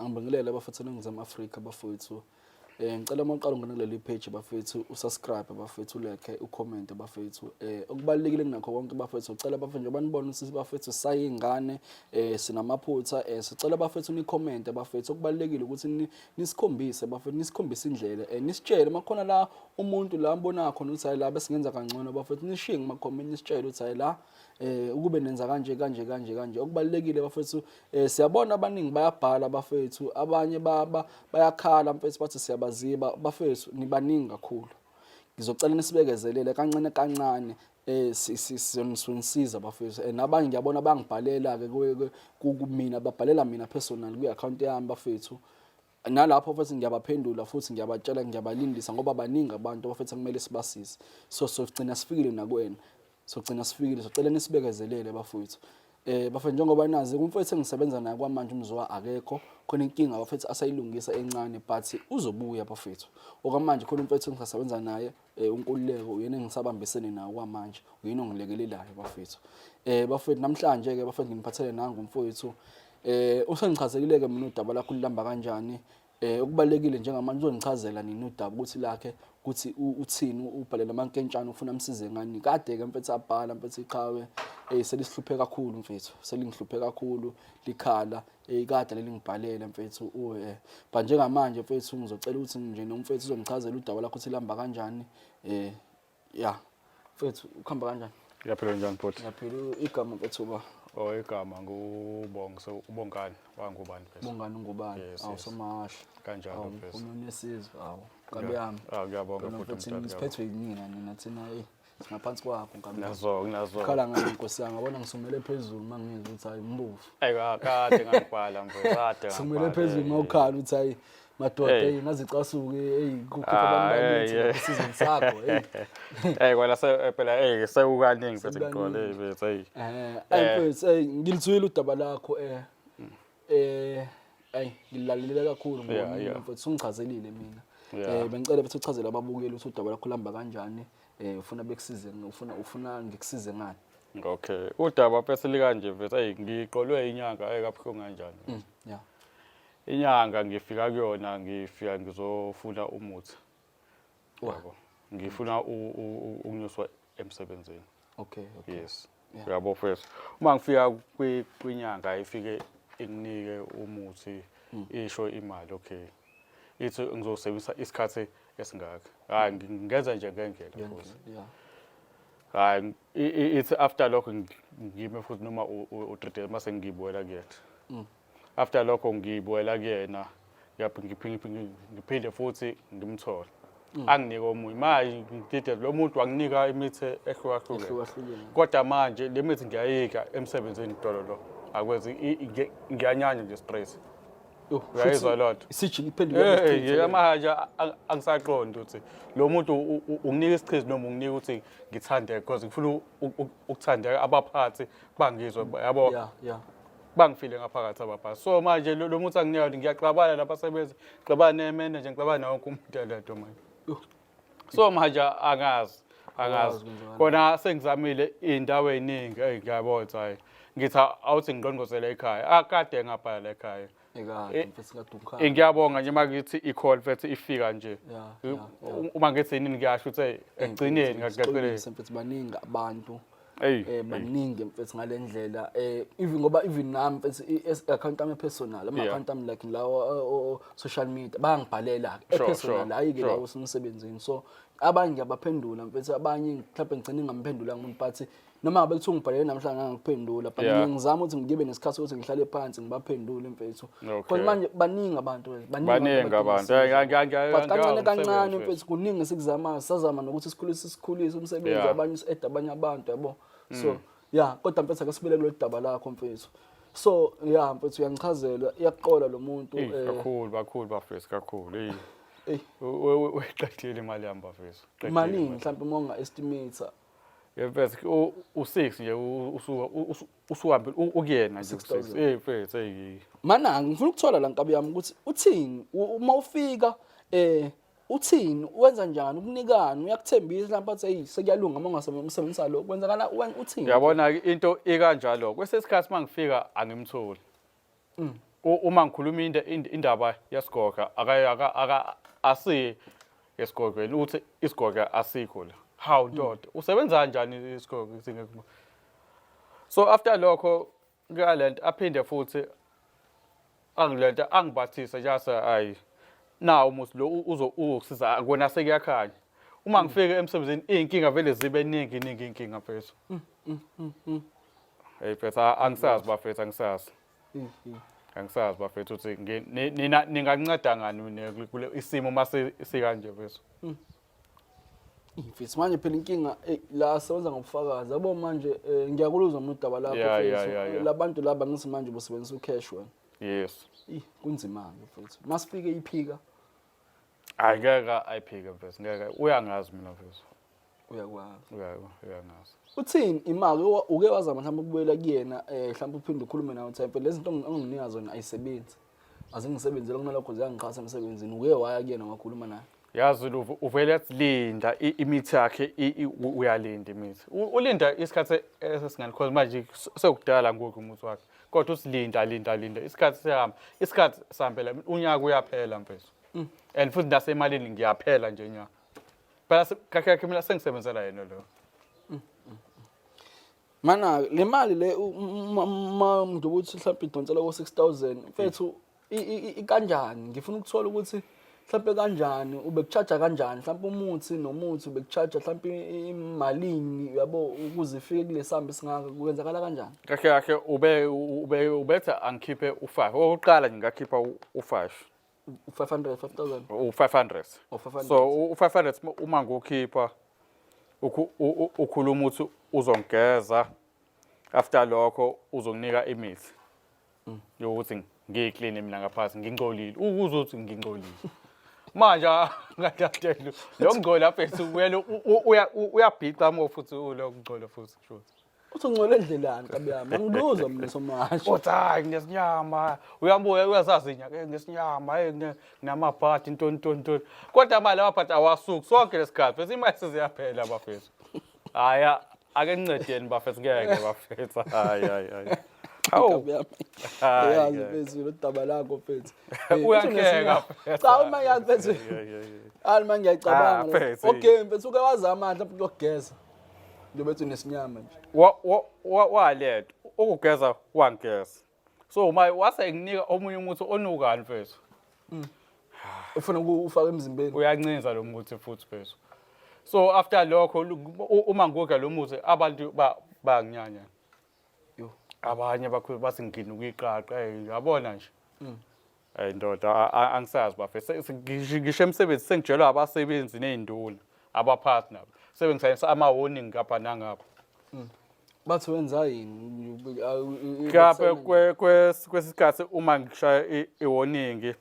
Angibingelele abafethu eNingizimu Afrika bafowethu. Ngicela uma uqala ungena kuleli page bafethu usubscribe bafethu ulike ucomment bafethu. Okubalulekile kunakho konke bafethu ucela bafethu njengoba nibona ukuthi bafethu sayingane sinamaphutha sicela bafethu ni comment bafethu. Okubalulekile ukuthi nisikhombise bafethu, nisikhombise indlela, nisitshele makhona la umuntu la mbona khona ukuthi hayi la besingenza kangcono bafethu, nishiye ngama comment nisitshele ukuthi hayi la ukube nenza kanje kanje kanje kanje. Okubalulekile bafethu, siyabona abaningi bayabhala bafethu, abanye bayakhala mfethu bathi siyabaziba bafethu, nibaningi kakhulu. Ngizocela nisibekezelele kancane kancane, sizonisiza bafethu. Nabanye ngiyabona bangibhalela ke kumina, babhalela mina personal kwi-account yami bafethu. Nalapho futhi ngiyabaphendula futhi ngiyabatshela, ngiyabalindisa ngoba baningi abantu bafethu kumele sibasize. So sogcina sifikile nakuwena, sogcina sifikile, socela nisibekezelele bafethu. Bafethu, njengoba nazi umfethu engisebenza naye kwamanje umzwa akekho, khona inkinga bafethu asayilungisa encane, but uzobuya bafethu. Okwamanje khona umfethu engisasebenza naye, uNkululeko, uyena engisabambisene naye kwamanje, uyena ongilekelelayo bafethu. Bafethu, namhlanje ke bafethu nginiphathele nangu umfowethu. Usengichazelile ke mina udaba lakho lihamba kanjani. Okubalekile njengamanje uzongichazela nini udaba ukuthi lakhe ukuthi uthini, ubhalela amankentshane ufuna amsize ngani. Kade ke mfethu abhala mfethu iqhawe, selisihluphe kakhulu mfethu, selingihluphe kakhulu likhala, kade lelingibhalele mfethu but njengamanje mfethu ngizocela ukuthi nje nomfethu uzongichazela udaba lakho ukuthi lihamba kanjani. Ya mfethu, ukuhamba kanjani? Ngiyaphila, njani bhuti? Ngiyaphila. Igama mfethu ba? Oh, igama ngubonga, so ubongani wangubani mfethu? Bongani ngubani? Yes, Awu yes. somahle. Kanjalo Awu mfethu. unesizwe, awu nkabi yami. Ah, ngiyabonga Phela bhuti mfethu omdala. siphethwe yinina nina, thina singaphansi kwakho nkabi yami. Nazo, nazo. Khala ngani nkosi yami, yabona ngisumele phezulu uma ngizwa ukuthi hayi mbovu. Ey, kade ngangibhala mfethu, kade. Sumele ngangibhala, phezulu uma ukhala ukuthi hayi madoda, hey ngazicasuke, hey kukhupha Ah, abantu bakithi hey. esizweni sakho, hey. Ey, kwala se phela sekukaningi mfethu ngiqole Sekukaningi. mfethu, hey. Ayi mfethu, hey ngilizwile udaba lakho, ayi ngilalele kakhulu ngoba mfethu ungichazelile mina. Bengicela bese uchazele ababukeli ukuthi udaba lakho lihamba kanjani, ufuna bekusize, ufuna ngikusize ngani? Okay, udaba mfethu likanje mfethu, hey ngiqolwe inyanga, hey kabuhlungu kanjani. Inyanga ngifika kuyona, ngifika ngizofuna umuthi. Yabo. Ngifuna ukunyuswa emsebenzini. Okay. Yes. Uyabo mfethu. Uma ngifika kwinyanga ifike inginike umuthi, isho imali, okay. Ithi ngizosebenzisa isikhathi esingaka. Hayi ngenza nje ngendlela futhi. Hayi ithi after lokho ngime futhi noma u3 days mase ngibuyela kuyena. After lokho ngibuyela kuyena, ngiphinde futhi ngimthole. Anginike omunye. Manje ngidide lo muntu wanginika imithi ehlukahlukene. Ehlukahlukene. Kodwa manje le mithi ngiyayika emsebenzini dololo. Akwenzi ngiyanyanya nje stress. Yo, Uyayizwa futhi loo nto? Isijingi iphenduke Hey, isichitho le. manje angisaqondi ukuthi lo muntu unginika isichithi noma unginika ukuthi ngithandeke, because ngifuna ukuthandeka abaphathi bangizwe yabo. Bangifile ngaphakathi abaphathi. So manje lo muntu anginika ngiyaxabana nabasebenzi, ngixabana nemanager, ngixabana nawo wonke umuntu lento manje. Yo. So manje angazi, angazi. Awazi kwenzakalani. Kona sengizamile iy'ndawo ey'ningi, eyi ngiyabona ukuthi hhayi. Ngithi awuthi ngingqongqozele ekhaya. Akade ngabhala ekhaya. Ekade mfethu kade ukhala. Ngiyabonga nje uma ngithi i-call mfethu ifika nje. Yeah. Uma ngithi yini ngiyasho ukuthi hey, ekugcineni ngakugcineni. Sixolise mfethu, baningi abantu. Eyi, Baningi mfethu ngale ndlela, even ngoba even nami mfethu i-account yami personal, ama account yami like lawo social media bayangibhalela ke personal, hayi ke lawo semsebenzini. So abanye ngiyabaphendula mfethu, abanye mhlawumbe ngigcine ngingamphendulanga umuntu, but noma ngabe kuthiwa ngibhalele namhlanje ngangikuphendula, but ngizama ukuthi ngibe nesikhathi sokuthi ngihlale phansi ngibaphendule mfethu. Because manje baningi abantu, baningi Baningi abantu. abantu. Hey, But kancane kancane umsebenzi. mfethu kuningi esikuzamayo, sisazama nokuthi sikhulise umsebenzi, abanye si-add abanye abantu yabo. So yeah, kodwa mfethu ake sibuyele kulolu daba lakho mfethu. So yeah mfethu, uyangichazela, iyakuqola lo muntu. Eyi, kakhulu kakhulu bafethu, kakhulu. Eyi. Eyi. Uyiqedile imali yami bafethu. Uqedile Malini imali. mhlawumbe uma unga-estimate? Mfethu, u6 nje usuhambe ukuyena nje Six u6. thousand. Mfethu, hey. Mana ngifuna ukuthola la nkabi yami ukuthi uthini uma ufika, uthini, wenza njani, ukunikani, uyakuthembisa mhlawumbe athi hey sekuyalunga uma ungasebenzisa lokho, kwenzakala uthini? Uyabona ke into ikanjalo. Kwesinye isikhathi mangifika angimtholi. Uma ngikhuluma indaba yesigoga aka asiye esigogweni uthi isigoga asikho la. Hawu ndoda, usebenza kanjani isigoga singekho? So after lokho kulento aphinde futhi angilento angibathise nje ayi nawo umuthi lo uzo uzokusiza kona sekuyakhanya. Uma ngifika emsebenzini iy'nkinga vele zibe ningi ningi iy'nkinga mfethu. Hey mfethu angisazi bafethu angisazi. Angisazi bafethu ukuthi nina ninganceda ngani mina kule isimo mase sikanje mfethu. Mfethu manje phela inkinga la sebenza ngobufakazi yabo manje ngiyakuluzwa mina udaba lakho mfethu. Labantu laba ngithi manje ubusebenzisa ucash wena. Yes. Ih kunzima-ke mfethu. Masifike iphika. Hayi ngeke ayiphike mfethu ngeke uyangazi mina mfethu. Uyakwazi. Uyangazi. Uthini imali uke wazama mhlawumbe ukubuyela kuyena mhlawumbe uphinde ukhulume naye uthi phela lezi zinto onginika zona ayisebenzi. Azingisebenzeli kunalokho ziyangiqhasa emsebenzini. Uke waya kuyena wakhuluma naye. Yazi uvele athi linda imithi yakhe uyalinda imithi. Ulinda isikhathi esingani because manje sekudala ngoku umuthi wakhe. Kodwa usilinda linda linda isikhathi siyahamba. Isikhathi sihambela unyaka uyaphela mfethu. And futhi nasemalini ngiyaphela nje nya. Phela kahle kahle mina sengisebenzela yena lo. Mana le mali le uma ngizokuthi mhlawumbe idonsela ko 6000 mfethu ikanjani ngifuna ukuthola ukuthi mhlawumbe kanjani ubekucharge kanjani mhlawumbe umuthi nomuthi ubekucharge mhlawumbe imalini uyabo ukuze ifike kulesamba esingaka kwenzakala kanjani? Kahle kahle ube ube ubetha angikhiphe u5. Okokuqala ngingakhipha u5. U500 5000 u500. Oh, 500. So u500 uma ngukhipha ukhuluma ukuthi uzongigeza after lokho uzonginika imithi yokuthi ngiyikline mina ngaphansi ngingcolile ukuze uthi ngingcolile manje ngadadelu lo ngcola mfethu uyelo uyabhica mo futhi lo ngcola futhi futhi Uthi ungcole endlelani nkabi yami angiluzwa mina somasho. Uthi hayi nginesinyama uyambuya uyazazi inyaka nginesinyama hey nginamabhadi ntoni ntoni ntoni kodwa manje amabhadi awasuki sonke lesikhathi bese imali seziyaphela bafethu hhayi ake nincedeni bafethu ngeke bafethu hayi hayi hayi Hawu. Yazi mfethu lo daba lakho mfethu. Uyahleka. Cha uma yazi mfethu. Hayi uma ngiyacabanga. Okay mfethu uke wazama mhlawumbe ukugeza. Njengoba ethi unesinyama nje. Wa waletha ukugeza wangigeza. So uma wase enginika omunye umuthi onukani mfethu. Ufuna ukuwufaka emzimbeni. Uyancinza lo muthi futhi mfethu. So after lokho uma ngikudla lo muthi abantu bayanginyanya. Yo. Abanye bakhulu bathi nginuka iqaqa, hey yabona nje. Hey ndoda angisazi bafethu ngisho emsebenzi sengitshelwa abasebenzi nezinduna abaphathi nabo. Sebengisayinisa ama warning ngapha nangapha. Bathi wenza yini? Kepha kwesikhathi uma ngishaya i-warning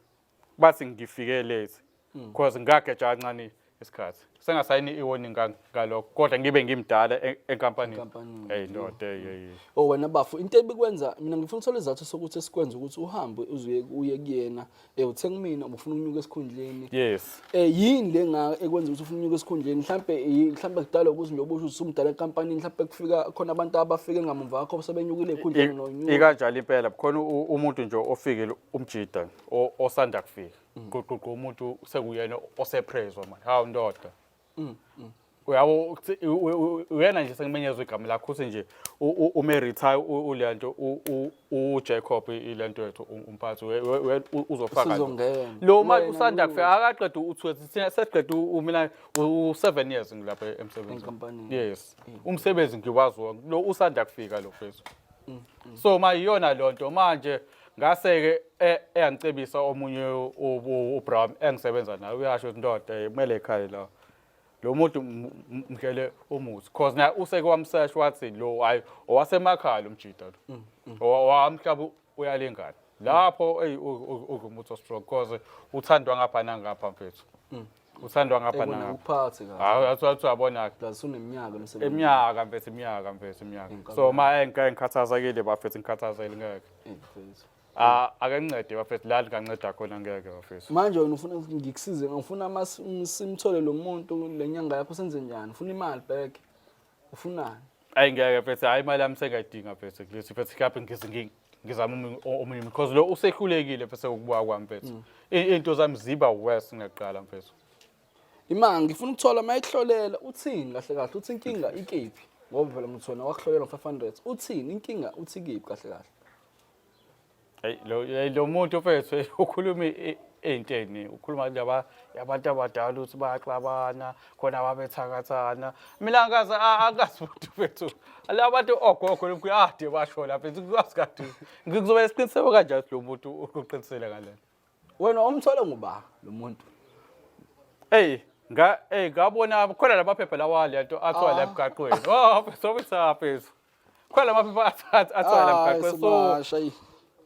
bathi ngifike late because ngageja kancane isikhathi. Sengasayini i-warning ngalokho kodwa ngibe ngimdala enkampanini. Enkampanini. Hey ndoda hey hey. Oh wena bafo into ebikwenza mina ngifuna ukuthola isizathu sokuthi esikwenza ukuthi uhambe uzuye uye kuyena uthenga mina ubufuna ukunyuka esikhundleni. Yes. Yini le nga ekwenza ukuthi ufune ukunyuka esikhundleni mhlambe mhlambe kudala ukuthi njengoba usho usumdala enkampanini mhlambe kufika khona abantu abafike ngamuva kwakho sebenyukile ekhundleni nonyuka. Ikanjalo impela khona umuntu nje ofikile umjida osanda kufika. Guququ umuntu sekuyena osepraise manje. Hawu ndoda. Uyabo uyena nje sengimenyezwa igama lakho uthi nje ume retire ulento uJacob ilento yethu umphathi uzofaka lo manje usanda kufika akaqeda u2 thina sesiqeda mina u7 years ngilapha emsebenzini. Yes. Umsebenzi ngiwazi wonke lo usanda kufika lo mfethu. So ma iyona lonto manje ngase-ke eyangicebisa omunye uBrown engisebenza naye uyasho ukuthi ndoda kumele ekhaya la lo muntu mdlele umuthi cause naye useke wamsesh wathi lo hayi owasemakhaya lo mjida lo owamhlaba uyalingana lapho eyi ugumuntu strong cause uthandwa ngapha nangapha mfethu uthandwa ngapha nangapha ukuphathe kahle hayi athi uyabona ke plus uneminyaka emsebenzini iminyaka mfethu iminyaka mfethu iminyaka so ma engike ngikhathazekile bafethu ngikhathazekile ngeke mfethu Ah ake ngincede bafethu la nginganceda khona ngeke bafethu. Manje wena ufuna ngikusize ngifuna simthole lo muntu le nyanga yakho senze njani? Ufuna imali back? Ufunani? Ayi ngeke mfethu hayi imali yami sengiyayidinga mfethu kulethi mfethu lapho ngize Ngizama omunye because lo usehlulekile mfethu ukubuka kwami mfethu. Into zami ziba worse ngiyaqala mfethu. Ima ngifuna ukuthola mayikuhlolela uthini kahle kahle, uthi inkinga ikephi, ngoba phela ngithi wena wakuhlolela ngo-500, uthini inkinga, uthi kephi kahle kahle? Hey, lo, hey, lo muntu mfethu ukhuluma into eziningi, ukhuluma indaba yabantu abadala ukuthi bayaxabana khona babethakathana. Mina angikaze angazi muntu mfethu, la bantu ogogo lokhu ade basho la mfethu, kwazi kade ngizobe isiqiniseko kanjani lo muntu uqinisele ngalena. Wena umthole nguba lo muntu? Hey, nga hey ngabona khona lamaphepha lawa lento athiwa la emgaqweni. Oh, mfethu, mfethu. Khona lamaphepha athiwa la emgaqweni. So Sumasha eyi.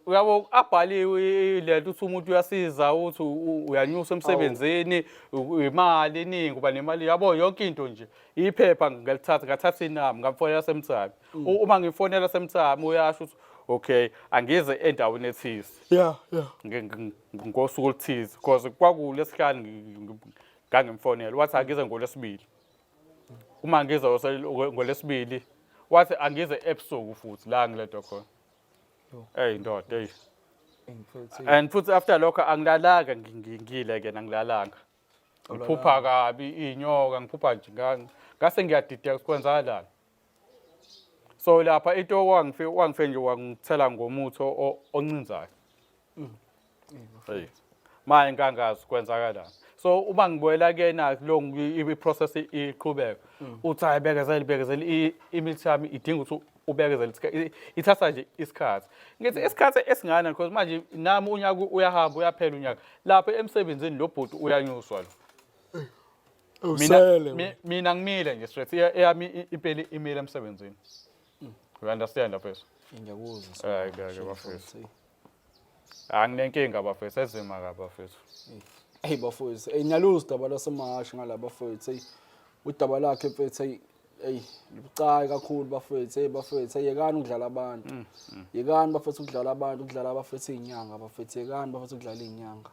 Uyabo, abhaliwe lento ukuthi umuntu uyasiza, uthi uyanyusa emsebenzini, imali eningi, uba nemali, yabo, yonke into nje. Iphepha ngalithatha, ngathatha inamba, ngamfonela semthami. Uma ngifonela semthami uyasho ukuthi okay, angize endaweni ethize. Yeah. Ngosuku oluthize because kwakulesihlanu ngangimfonela, wathi angize ngolwesibili. Uma ngize ngolwesibili wathi angize ebusuku futhi la ngiledwa khona. Hey ndoda, hey. Mfethu. And futhi after lokho angilalanga, ngile ke angilalanga. Ngiphupha kabi inyoka, ngiphupha nje ngase ngiyadideka ukuthi kwenzakalani. So lapha into wangifike nje wangithela ngomuthi oncinzayo. Hey. Manje ngangazi kwenzakalani. So uma ngibuyela kuyena lo i-process iqhubeka. Uthi hayi, bekezela, bekezela, imithi yami idinga ukuthi ubekezele, ithatha nje isikhathi. Ngithi isikhathi esingana, because manje nami unyaka uyahamba, uyaphela unyaka. Lapha emsebenzini lo bhuti uyanyuswa lo. Mina Usele. Mina ngimile nje straight, eyami impela imile emsebenzini. You understand, mfethu? Ngiyakuzwa. Hayi, ngeke, bafethu. Anginenkinga bafethu, enzima kabi bafethu. Hey bafowethu, hey, ngiyaluza udaba lwasemahhashi ngala bafowethu. Hey, udaba lakhe mfethu, hey hey lubucayi kakhulu bafowethu. Hey bafowethu, hey, yekani ukudlala abantu. Yekani bafethu ukudlala abantu, ukudlala bafethu izinyanga bafethu, yekani bafethu ukudlala izinyanga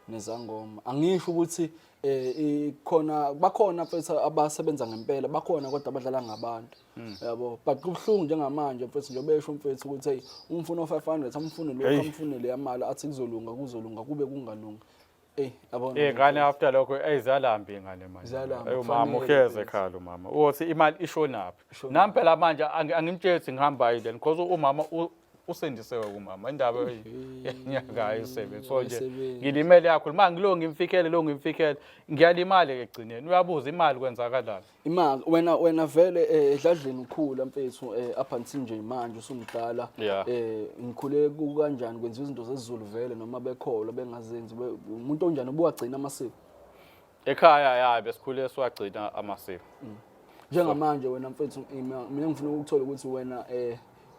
nezangoma. Angisho ukuthi khona bakhona mfethu abasebenza ngempela, bakhona kodwa abadlala ngabantu. Yabo, but kubuhlungu njengamanje mfethu, njengoba esho mfethu ukuthi hey, umfuna o500, amfune lokho, Hey. amfune le mali, athi kuzolunga, kuzolunga, kube kungalungi. Eh, yabona. Iy'ngane after lokho, eyi, ziyalamba iy'ngane manje. Ziyalamba, Eyi, umama kufanele uhleze mfethu. ekhala umama. Uthi imali ishonaphi? Ishonaphi. Nami phela manje angimtsheli ukuthi ngihamba yini because umama usindisiwe kumama. Indaba yenyanga ayisebenzi. So nje Ayisebenzi. ngilimele kakhulu. Manje ngilo ngimfikele, lo ngimfikele, ngiyalimala ekugcineni. Uyabuza imali kwenzakalani? Imali wena vele edladleni ukhula mfethu, up until nje manje usumdala. Ngikhule kanjani, kwenziwa izinto zesiZulu vele noma bekholwa bengazenzi, umuntu onjani obuwagcina amasiko? Ekhaya ya, besikhule siwagcina amasiko. Njengamanje wena mfethu, mina ngifuna ukuthola ukuthi wena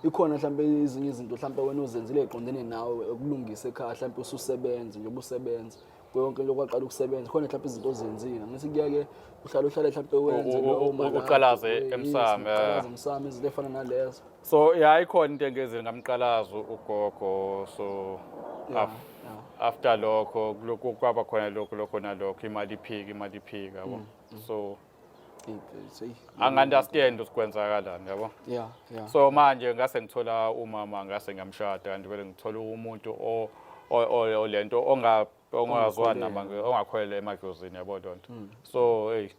ikhona mhlawumbe ezinye izinto mhlawumbe wena ozenzile eqondene nawe ukulungisa ekhaya, mhlawumbe ususebenza, njengoba usebenza yonke lokhu waqala ukusebenza, khona mhlawumbe izinto ozenzile, ngithi kuyake uhlale uhlale mhlawumbe wenze lowo malapho, uqalaze yes, emsamo, uqalaze emsamo, izinto ey'fana nalezo. So ya, ikhona into engenzile, ngamqalaza ugogo, so after lokho lokhu kwaba khona lokho lokho nalokho, imali iphika, imali iphika, yabo. So Eyi, angi-understand ukuthi kwenzakalani, yabo. yeah. So manje ngase ngithola umama, ngase ngiyamshada, kanti vele ngithola umuntu olento ongazwani nama, ongakholelwa emadlozini, yabo lonto. So hey,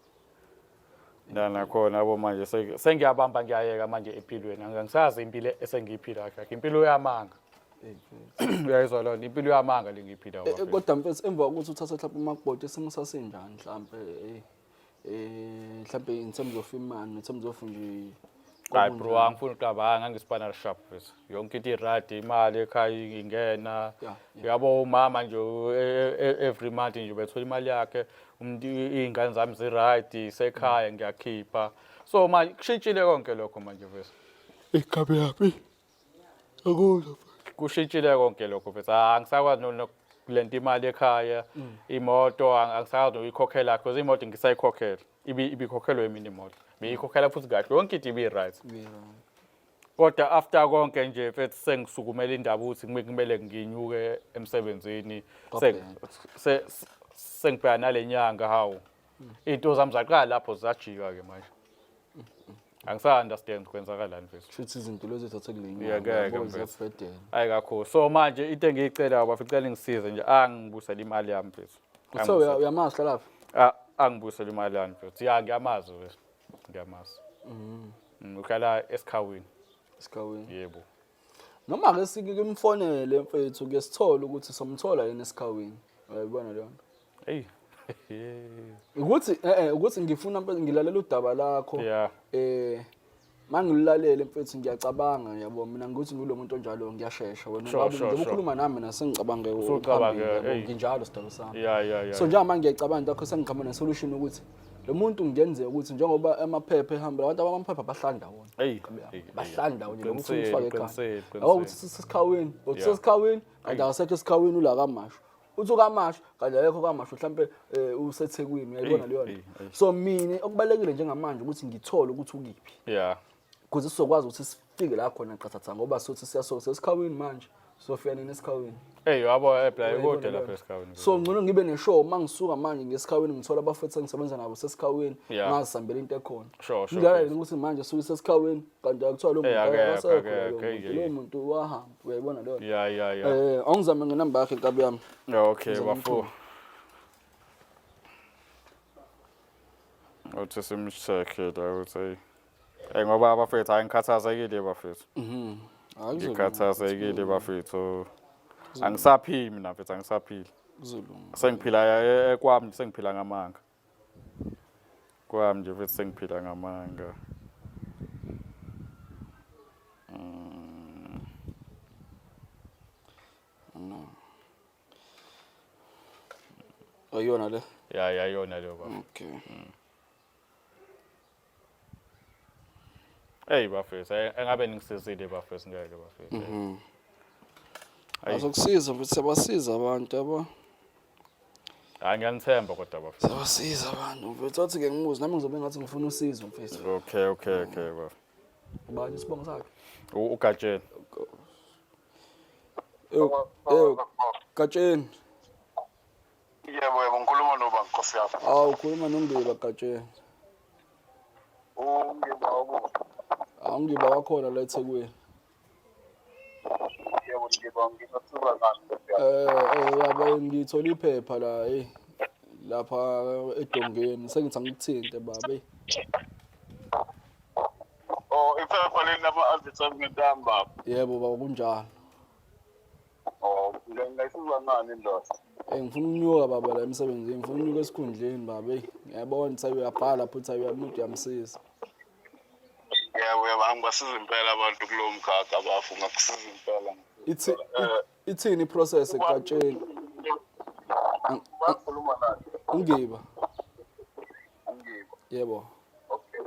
la nakhona yabo manje sengiyabamba, ngiyayeka manje empilweni, angisazi impilo esengiyiphila kahle, impilo yamanga. Uyayizwa lona impilo yamanga lengiyiphila. Kodwa mfethu, emva kokuthi uthathe mhlawumbe umakoti, isimo sasinjani mhlawumbe, mhlawumbe in terms of imali, in terms of nje? Hayi bro, angifuni ukuqamba, ngangisipana sharp mfethu. Yonke into i-right, imali ekhaya ingena. Uyabo, umama nje every month nje bethola imali yakhe, umuntu, iy'ngane zami zi-right, sekhaya ngiyakhipha. So manje kushintshile konke lokho manje mfethu. Ikabe yapi? Akuzwa. Kushintshile konke lokho mfethu. Ah, angisakwazi nokulenta imali ekhaya, imoto angisakwazi nokuyikhokhela because imoto ngisayikhokhela. Ibikhokhelwe yimina imoto. Beyikhokhela futhi kahle, yonke into ibi-right. Kodwa after konke nje mfethu, sengisukumela indaba ukuthi kumele nginyuke emsebenzini. Sengibhekana nale nyanga, hawu. Iy'nto zami zaqala lapho zajika ke manje. Angisa-understand kwenzakalani mfethu. Shuthi izinto lezi ezithathe kule Yeah, nyanga ngeke yabo mfethu. ziyakubhedela. Hayi kakhulu. So manje into engiyicelayo bafethu, cela ngisize nje, angibusele imali yami mfethu. Uthe uyamazi hlalaphi? Ah, angibusele imali yami mfethu. Ya, ngiyamazi mfethu. Ngiyamazi. Uhlala esikhawini. Esikhawini. Yebo. Noma ke sike kimfonele mfethu ke sithole ukuthi somthola yini esikhawini. Uyayibona leyo nto? Hey. Ukuthi ukuthi ngifuna mfethu ngilalela udaba lakho. Yeah. Mangilulalele mfethu ngiyacabanga yabo, mina ngikuthi ngilo muntu onjalo ngiyashesha wena Sure, ungabe sure, njengoba sure. ukhuluma nami mina sengicabange Usucabange, phambili, yabo, hey. nginjalo sidalo sami. Yeah. So njengoba ngiyacabanga into yakho sengiqhamuka ne-solution ukuthi lo muntu kungenzeka ukuthi njengoba amaphepha ehamba, abantu abamaphepha bahlala ndawonye. Eyi, Kabi yami. eyi, eyi. Bahlala ndawonye, lo muntu Qinisile, umfake ekhaya. qinisile, Yabo ukuthi qinisile. sisesikhaweni, uthi Yeah. sisesikhaweni, kanti akasekho esikhawini ula kaMashu. Uthi ukaMashu, kanti akekho kaMashu, mhlampe useThekwini, uyayibona Eyi, leyo nto. eyi, eyi. So mina okubalulekile njengamanje ukuthi ngithole ukuthi ukiphi. Yeah. Ukuze sizokwazi ukuthi sifike la khona qathatha, ngoba sothi siyasoka sesikhawini manje. Sofika nini esikhawini? Hey, yabo ebla Uyayibona ikude leyo lapha nto. esikhawini. So ngcono ngibe neshow uma ngisuka manje ngesikhaweni ngithola abafethu engisebenza nabo sesikhawini, Yeah. ngazihambela into ekhona. Sure, sure, Ngilalele please. ukuthi manje suke sesikhawini kanti akuthiwa lo Eh, muntu akekho, akasekho akekho, loyo hey, muntu, hey. loyo muntu wahamba, uyayibona leyo nto. Yeah. Awungizame ngenamba yakhe nkabi yami. Yeah, okay, Ngizama bafo. umthumbe. Uthi simcheck la uthi hey. Hey ngoba abafethu hayi ngikhathazekile bafethu. Hayi, kuzolunga, Ngikhathazekile bafethu. Angisaphili mina mfethu, angisaphili. kuzolunga. Sengiphila kwami, sengiphila ngamanga. Kwami nje mfethu sengiphila ngamanga. Ayiyona le. Ya ya yona leyo bafethu. Okay. Hey bafethu, engabe ningisizile bafethu, ngeke bafethu. Ayi. Azokusiza mfethu, siyabasiza abantu yabo. Hayi ngiyanithemba kodwa bafethu. Siyabasiza abantu mfethu. Wathi ke ngibuze nami ngizobe ngathi ngifuna usizo mfethu. Okay bafethu. Ubani isibongo sakhe? Ugatsheni. Ew, Gatsheni. Yebo yebo, ngikhuluma noba Nkosi yami. Awu ukhuluma noNgiba Gatsheni. Ungiba ukuphi? Awu Ngiba wakhona la eThekwini. Yebo ngiba ngingasiza ngani Nkosi yami? Yabo ngithola iphepha la hey lapha edongeni sengithi angikuthinte baba hey. Oh, iphepha leli lama-advertisement ami baba. Yebo baba kunjalo. Oh, ngingayisiza ngani indoda? Ngifuna ukunyuka baba la emsebenzini, ngifuna ukunyuka esikhundleni baba hey. Ngiyabona ukuthi uyabhala futhi uyamuntu uyamsiza. Yebo yebo, angibasiza impela abantu kulowo mkhakha bafu, ngakusiza impela. Ithi ithini iprocess egatsheni? Bakhuluma naye. Ungiba. Ungiba. Yebo. Okay.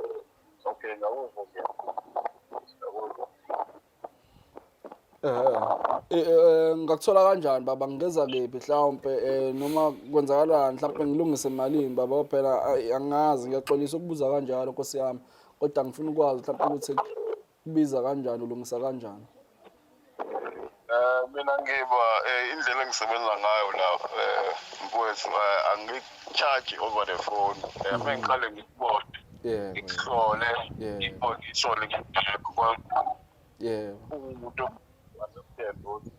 Okay, ngakuzwa ke. Ngakuzwa. Ngakuthola kanjani baba, ngingeza kephi mhlawumbe noma kwenzakalani mhlawumbe ngilungise emalini baba, phela angazi, ngiyaxolisa ukubuza kanjalo Nkosi yami, kodwa ngifuna ukwazi mhlawumbe ukuthi kubiza kanjani, ulungisa kanjani. Mina ngiba indlela engisebenza ngayo la mfowethu, angicharge over the phone. Uma ngiqale ngikubone, Yebo. ngikuhlole, Yebo. ngikubone ngihlole ngikubone. Yebo. Umuntu understand ukuthi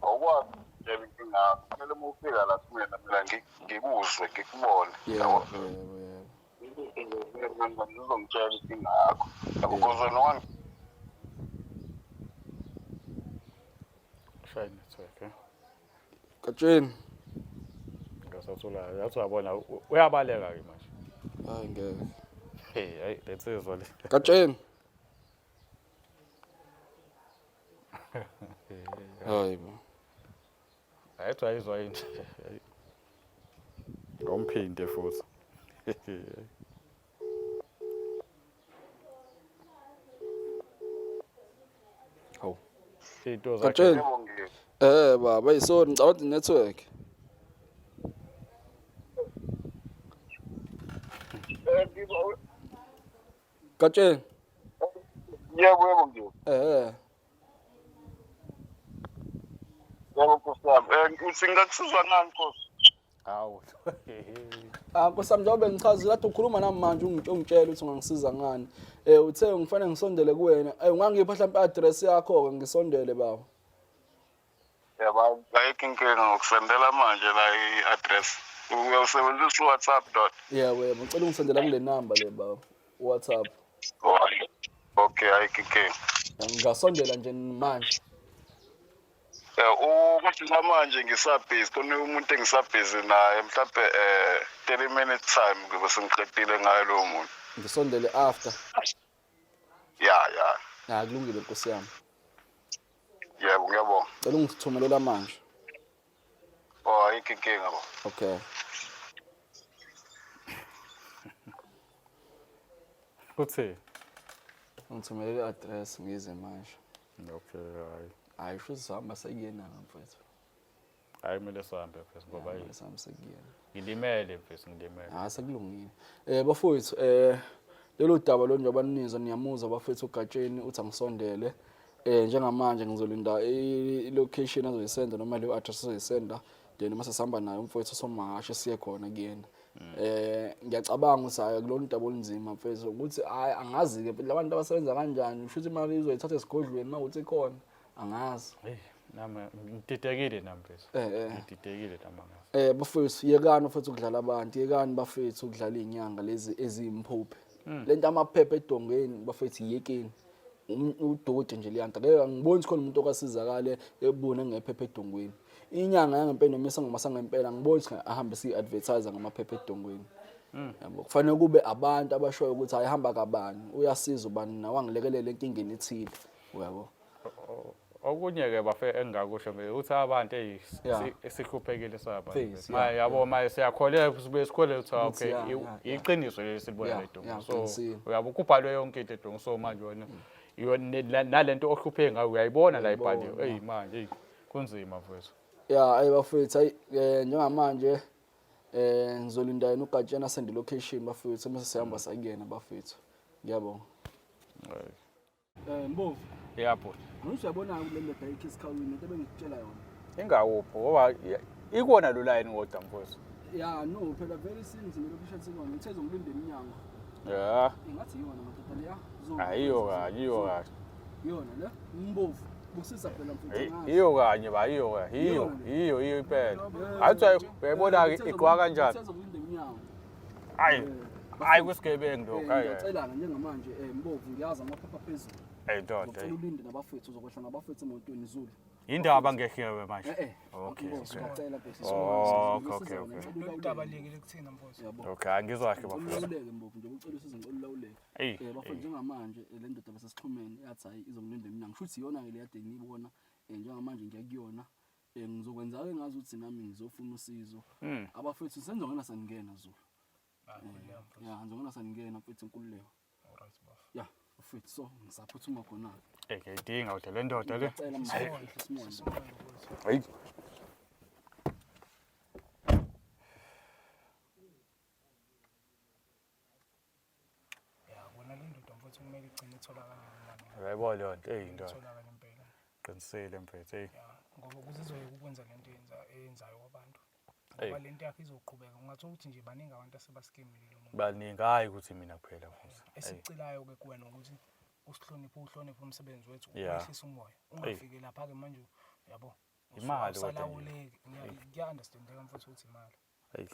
awukwazi ukutshela inkinga yakho. Kumele uma ufika la kumina, mina ngikuzwe, ngikubone. Yebo, yebo, yebo. Ngizongitshela inkinga yakho. Yabo, because wena Shine network, eh? Gatsheni. Ngasathola, yathi uyabona uyabaleka ke manje. Hayi ngeke. Hey, hayi lensizwa le. Gatsheni. Hayi bo. Hayi ayizwa yini. Ngomphinde futhi. Hawu. Into zakhe. Gatsheni. Yebo ngiba. Baba, hey sorry ngicabanga ukuthi network. Ngiba Gatsheni. Yebo yebo ngiba. Yebo Nkosi yami. Uthi ngingakusiza ngani Nkosi? Hawu. Ah Nkosi yami, njengoba bengichazile kade ukhuluma nami manje ungitshela ukuthi ungangisiza ngani. Eh uthe ngifanele ngisondele kuwena. Eh ungangipha mhlawumbe i-address yakho ke ngisondele baba. Yabo, ayikho inkinga ngokusendela manje la i-address. Uyawusebenzisa uWhatsApp dot. Yebo yebo, ngicela ungisendela kule number le baba. WhatsApp. Okay, ayikho inkinga. Ngingasondela nje manje. Ukuthi namanje ngisabhizi khona umuntu engisabhizi naye mhlawumbe 30 minutes time ngibe sengiqedile ngayo lowo muntu. Ngisondele after. Ya ya. Ha kulungile Nkosi yami. Yebo, ngiyabonga. Cela ungithumelela manje. Oh, ayikho inkinga baba. Okay. Uthi Ungithumelele i-address ngize manje. Okay, hayi. Hayi sho sihamba sekuyena mfethu. Hayi kumele sihambe mfethu ngoba Hayi sihamba sekuyena. Ngilimele mfethu ngilimele. Hayi sekulungile. Eh bafowethu eh lolu daba lo njengoba ninizwa niyamuzwa bafethu uGatsheni uthi angisondele. Eh njengamanje ngizolinda i-location azoyisenda noma leyo address azoyisenda then mase sihamba naye umfowethu somahashe siye khona kuyena. Eh ngiyacabanga ukuthi hayi kulona daba olunzima mfethu ukuthi hayi angazi ke labantu abasebenza kanjani usho ukuthi imali izoyithatha esigodlweni makuthi ikhona angazi. Hey nami ngididekile nami mfethu. Eh eh. Ngididekile nami angazi. Eh bafethu yekani futhi ukudlala abantu yekani bafethu ukudlala izinyanga lezi eziyimphuphe. Lento amaphepha edongeni bafethu yekeni. Udoti nje leyanto. Ngeke angiboni khona umuntu okasizakale ebone ngephepha edongweni. Inyanga yangempela noma isangoma sangempela angiboni ukuthi ahambe siyi-advertise ngamaphepha edongweni. Yabo kufanele kube abantu abashoyo ukuthi ayihamba kabani uyasiza ubani nawe angilekelele enkingeni ethile. Uyabo. Okunye-ke bafe engingakusho mina ukuthi abantu eyi Yeah. sihluphekile sabantu. Face, Manje yeah, yabo manje siyakholelwa sibuye sikholelwe ukuthi Ukuthi okay yeah, yeah, yeah. iqiniso leli silibona Yeah, le dongo. yeah, So qinisile. uyabo kubhalwe yonke into edongo so manje wena nalento ohlupheke ngayo uyayibona la Uyayibona, ibhaliwe. Eyi manje eyi kunzima mfowethu. Ya ayi bafethu ayi njengamanje eh ngizolinda yena uGatsheni asende location bafethu mase sihamba sakuyena bafethu. Ngiyabonga. Eh Mbovu, Yeah bhuti. angisho uyabona kule ndoda ayikho esikhawini into ebengikutshela yona. Ingawuphi ngoba ikona lo line kodwa mfowethu. Ya no phela very soon ngizomela location sikona. Ngithe izongilinda eminyango. Yeah. Ingathi iyona madoda leya. Zo. Ayiyo kanye, iyo kanye. Iyona le Mbovu. Busisa phela mfethu ngazi. Iyo kanye ba iyo kanye. Iyo, iyo iyo impela. Hayi uyayibona ke igqwa kanjani. Ngithe izongilinda eminyango. Hayi. Hayi kusigebengu lokho. Hayi. Ngiyacela njengamanje Mbovu ngiyazi amaphepha phezulu. Hey ndoda. Ngicela ulinde nabafethu uzokwehla nabafethu emotweni Zulu. Indaba ngehliwe manje. Eh eh. Okay. Ngiyacela bese. Oh, okay, okay. Lolu daba liyekele kuthina mfowethu. Yabo. Okay, angizwa kahle bafowethu. Ulawuleke Mbovu nje ucela usizo ngicela ulawuleke. Eyi. Eh bafethu njengamanje le ndoda bese sixhumene yathi hayi izongilinda eminyango. Shuthi iyona ke le yade ngiyibona njengamanje ngiya kuyona. Ngizokwenza ke ngazi ukuthi nami ngizofuna usizo. Abafethu senzongena saningena Zulu. Ya ngizongena saningena mfethu inkululeko. Alright bafo. Ya mfethu so ngisaphuthuma khona. Eh ngiyayidinga kodwa le ndoda le. Ngiyacela mfethu simone. Hayi. Ya kona le ndoda mfowethu kumele igcine itholakale imali. Uyayibona leyo nto eyi ndoda. Itholakale impela. Qinisile mfethu eyi. Ya ngoba ukuze izoyeka ukwenza lento eyenza eyenzayo kwabantu. Eyi. Ngoba lento yakhe izoqhubeka ungathola ukuthi nje baningi abantu asebaskemile lo muntu. Baningi hayi ukuthi mina kuphela futhi. Eyi. Esikucelayo ke kuwena ukuthi usihloniphe uhloniphe umsebenzi wethu Yeah. uwehlise umoya. Ungafiki lapha ke manje yabo. Imali kodwa nje. Awusalawuleki. Ngiya-understandeka mfowethu ukuthi imali. Eyi.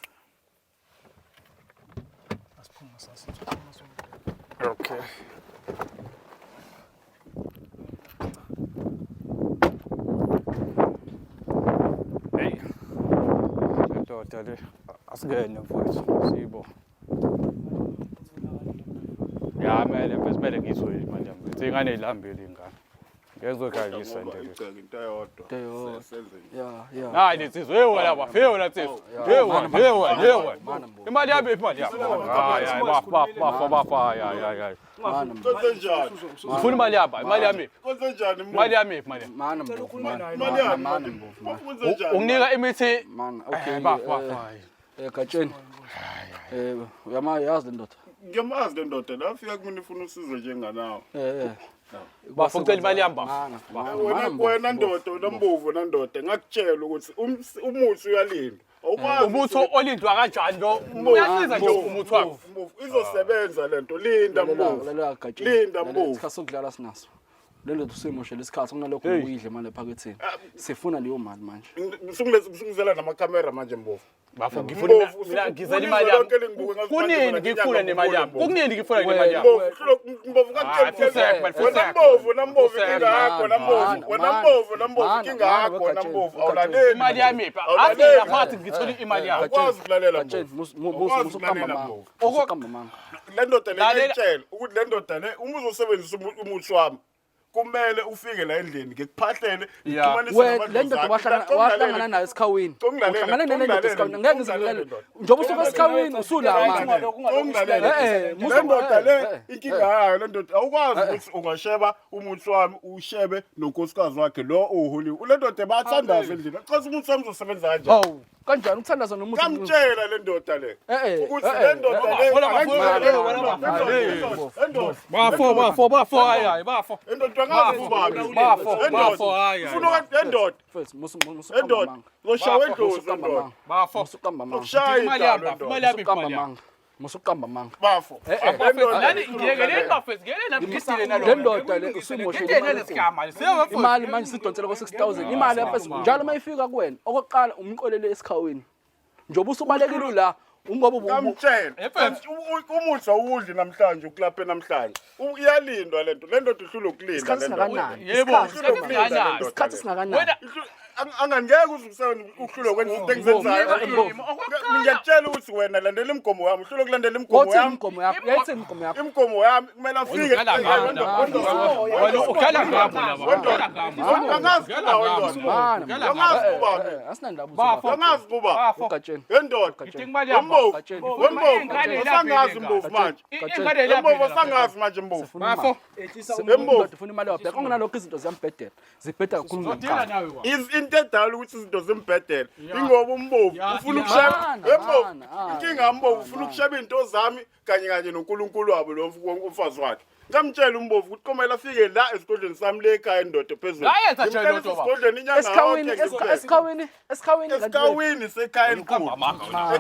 Asiphume sasithuthuma sonke. Okay. Hey. Ndoda le asingene mfowethu sibo. Ya mele mfethu mele ngizwe imali yami. Mfethu ingane ilambile ingane. Ngeke ngizokhangisa nje. Igceke into eyodwa. Into eyodwa. Senze nje. Ya ya. Hayi lensizwa hey wena ba hey wena nsizwa. Hey wena hey wena hey wena. Mana Mbovu. Imali yami imali yami. Hayi hayi bafa bafa bafa hayi hayi hayi. Mana Mbovu. Kwenze njani? Ufuna imali yami imali yami. Kwenze njani? Imali yami imali yami. Mana Mbovu. Imali yami. Mana Mbovu. mana. Kwenze njani? Unginika imithi Mana okay. bafa bafa hayi. Eh Gatsheni. Eh uyamazi yazi le ndoda. Ngiyamazi le ndoda la fika kumina ifuna usizo njenganawo. Eh eh. Bafo ngicela imali yami bafo. Mana Wena mana wena ndoda wena Mbovu wena ndoda ngakutshela ukuthi umuthi uyalinda. Awukwazi Umuthi olindwa kanjani lo? Uyasiza nje umuthi wakho. Mbovu, izosebenza lento. Linda Mbovu. Lalela Gatsheni. Linda Lalela, Mbovu. Isikhathi sokudlala sinaso. Le ndoda usuyimoshela isikhathi kunalokho uyidle mali ephaketheni. Sifuna leyo mali manje. Usungizela namakhamera manje Mbovu. Bafo ngifuna Mbovu, mina ngizela ulizwe imali yami. lonke lingibuke ngathi manje Kunini mina ngifuna nemali yami? Mbovu. Kunini ngifuna nemali yami? Mbovu, Mbovu Hayi, fusek, man, wena fusek. Mbovu, wena Mbovu Fusek, inkinga yakho, wena Mbovu, man, wena man, Mbovu, wena Mbovu man, inkinga man, yakho, wena Gatsheni, Mbovu, Gatsheni. awulaleli. Imali yami iphi? Awulaleli. Athi laphathi ngithole imali yami. Awukwazi ukulalela Gatsheni, Mbovu. musu Awukwazi uqamba ukulalela amanga. Mbovu. Musu uqamba amanga. Le ndoda le Lalela. ngiyitshela ukuthi le ndoda le uma uzosebenzisa umuthi wami kumele ufike la endlini ngikuphahlele Yeah. ngikuxhumanise We namadlozi le ndoda akho. wahlangana nayo esikhawini. Ungilalele, Uhlangane nale ndoda ungilalele, esikhawini. Ngeke ngize ungilalele, ngilalele. ndoda. Njengoba usuka esikhawini usula manje. Ungilalele. Eh, Le ndoda le eh, inkinga yayo le ndoda awukwazi ukuthi ungasheba umuthi wami ushebe nonkosikazi wakhe lo uhuliwe. Le ndoda bayathandaza endlini. Xa umuthi wami uzosebenza kanjani? Hawu, kanjani ukuthandaza nomuntu? Ngamtshela le ndoda le Eh, eh, ukuthi eh, le eh, ndoda eh, le Bafo, bafo, bafo, bafo, hayi hayi, bafo. endoda angazi ubani. Bafo, bafo, hayi. Ufuna ukuthi endoda Mfethu, musu uqamba endoda amanga. ngoshawa Musu edlozi uqamba endoda. amanga. Bafo. Musu uqamba amanga. Ukushaya Imali yami, idalo bafo, imali endoda. yami, Musu uqamba imali yami. amanga. Musu uqamba amanga. Bafo. Eh, eh. Le ndoda Nani ngiyekeleni bafethu, ngiyekeleni nami ngidile nalo. Le ndoda le usuyimoshele Ngidile imali nale enkulu. sigama. Siyo Imali manje sidonsela ko 6000. Imali yapha njalo mayifika kuwena okokuqala umqolele esikhawini. Njengoba usubalekile la ungoba Ngamtshela. Mfethu. Umuthi awudli namhlanje ukulaphe namhlanje. Iyalindwa lento. Le ndoda ihlulwe ukulinda isikhathi le ndoda. singakanani? Yebo, Isikhathi isikhathi singakanani? singakanani? Isikhathi singakanani? Wena Angangeke uze usebenze uhlulwe kwenza izinto engizenzayo. Mbovu. Ngiyakutshela ukuthi wena landela imigomo yami, uhlulwe ukulandela imigomo Wothini yami. imigomo yakho? Yayithini imigomo yakho? Imigomo yami kumele afike. Udlala ngabo laba. Wena udlala ngabo laba. Udlala ngabo. Angazi kuba wendoda. Mana, Udlala Angazi eh, kuba. eh, eh, asinandaba Bafo. Angazi kuba. Bafo. Ugatsheni. Endoda. Ngidinga imali yami. Wembovu. Gatsheni. Wembovu. Ingane Asangazi ilapha mbovu manje. Ingane ilapha. Wembovu asangazi manje mbovu. Sifuna imali. Bafo. Wembovu. Indoda ifuna imali yabheka ongenalokho izinto ziyambhedela. Zibheda kakhulu Zodila kunakuqala. nawe wa. Into edala ukuthi izinto zimbhedele ingoba umbovu ufuna ukusheba Mana, wembovu mana, ah, inkinga yambovu ufuna ukusheba iy'nto zami kanye kanye nonkulunkulu wabo lo umfazi wakhe ngamtshela umbovu ukuthi komele afike la esigodlweni sami le ekhaya indoda phezulu Ngayenza nje Ngimtshela lento baba. esigodlweni inyanga Esikhawini, yonke ngimtshele. esikhawini, esikhawini kanti esikhawini sekhaya elikhulu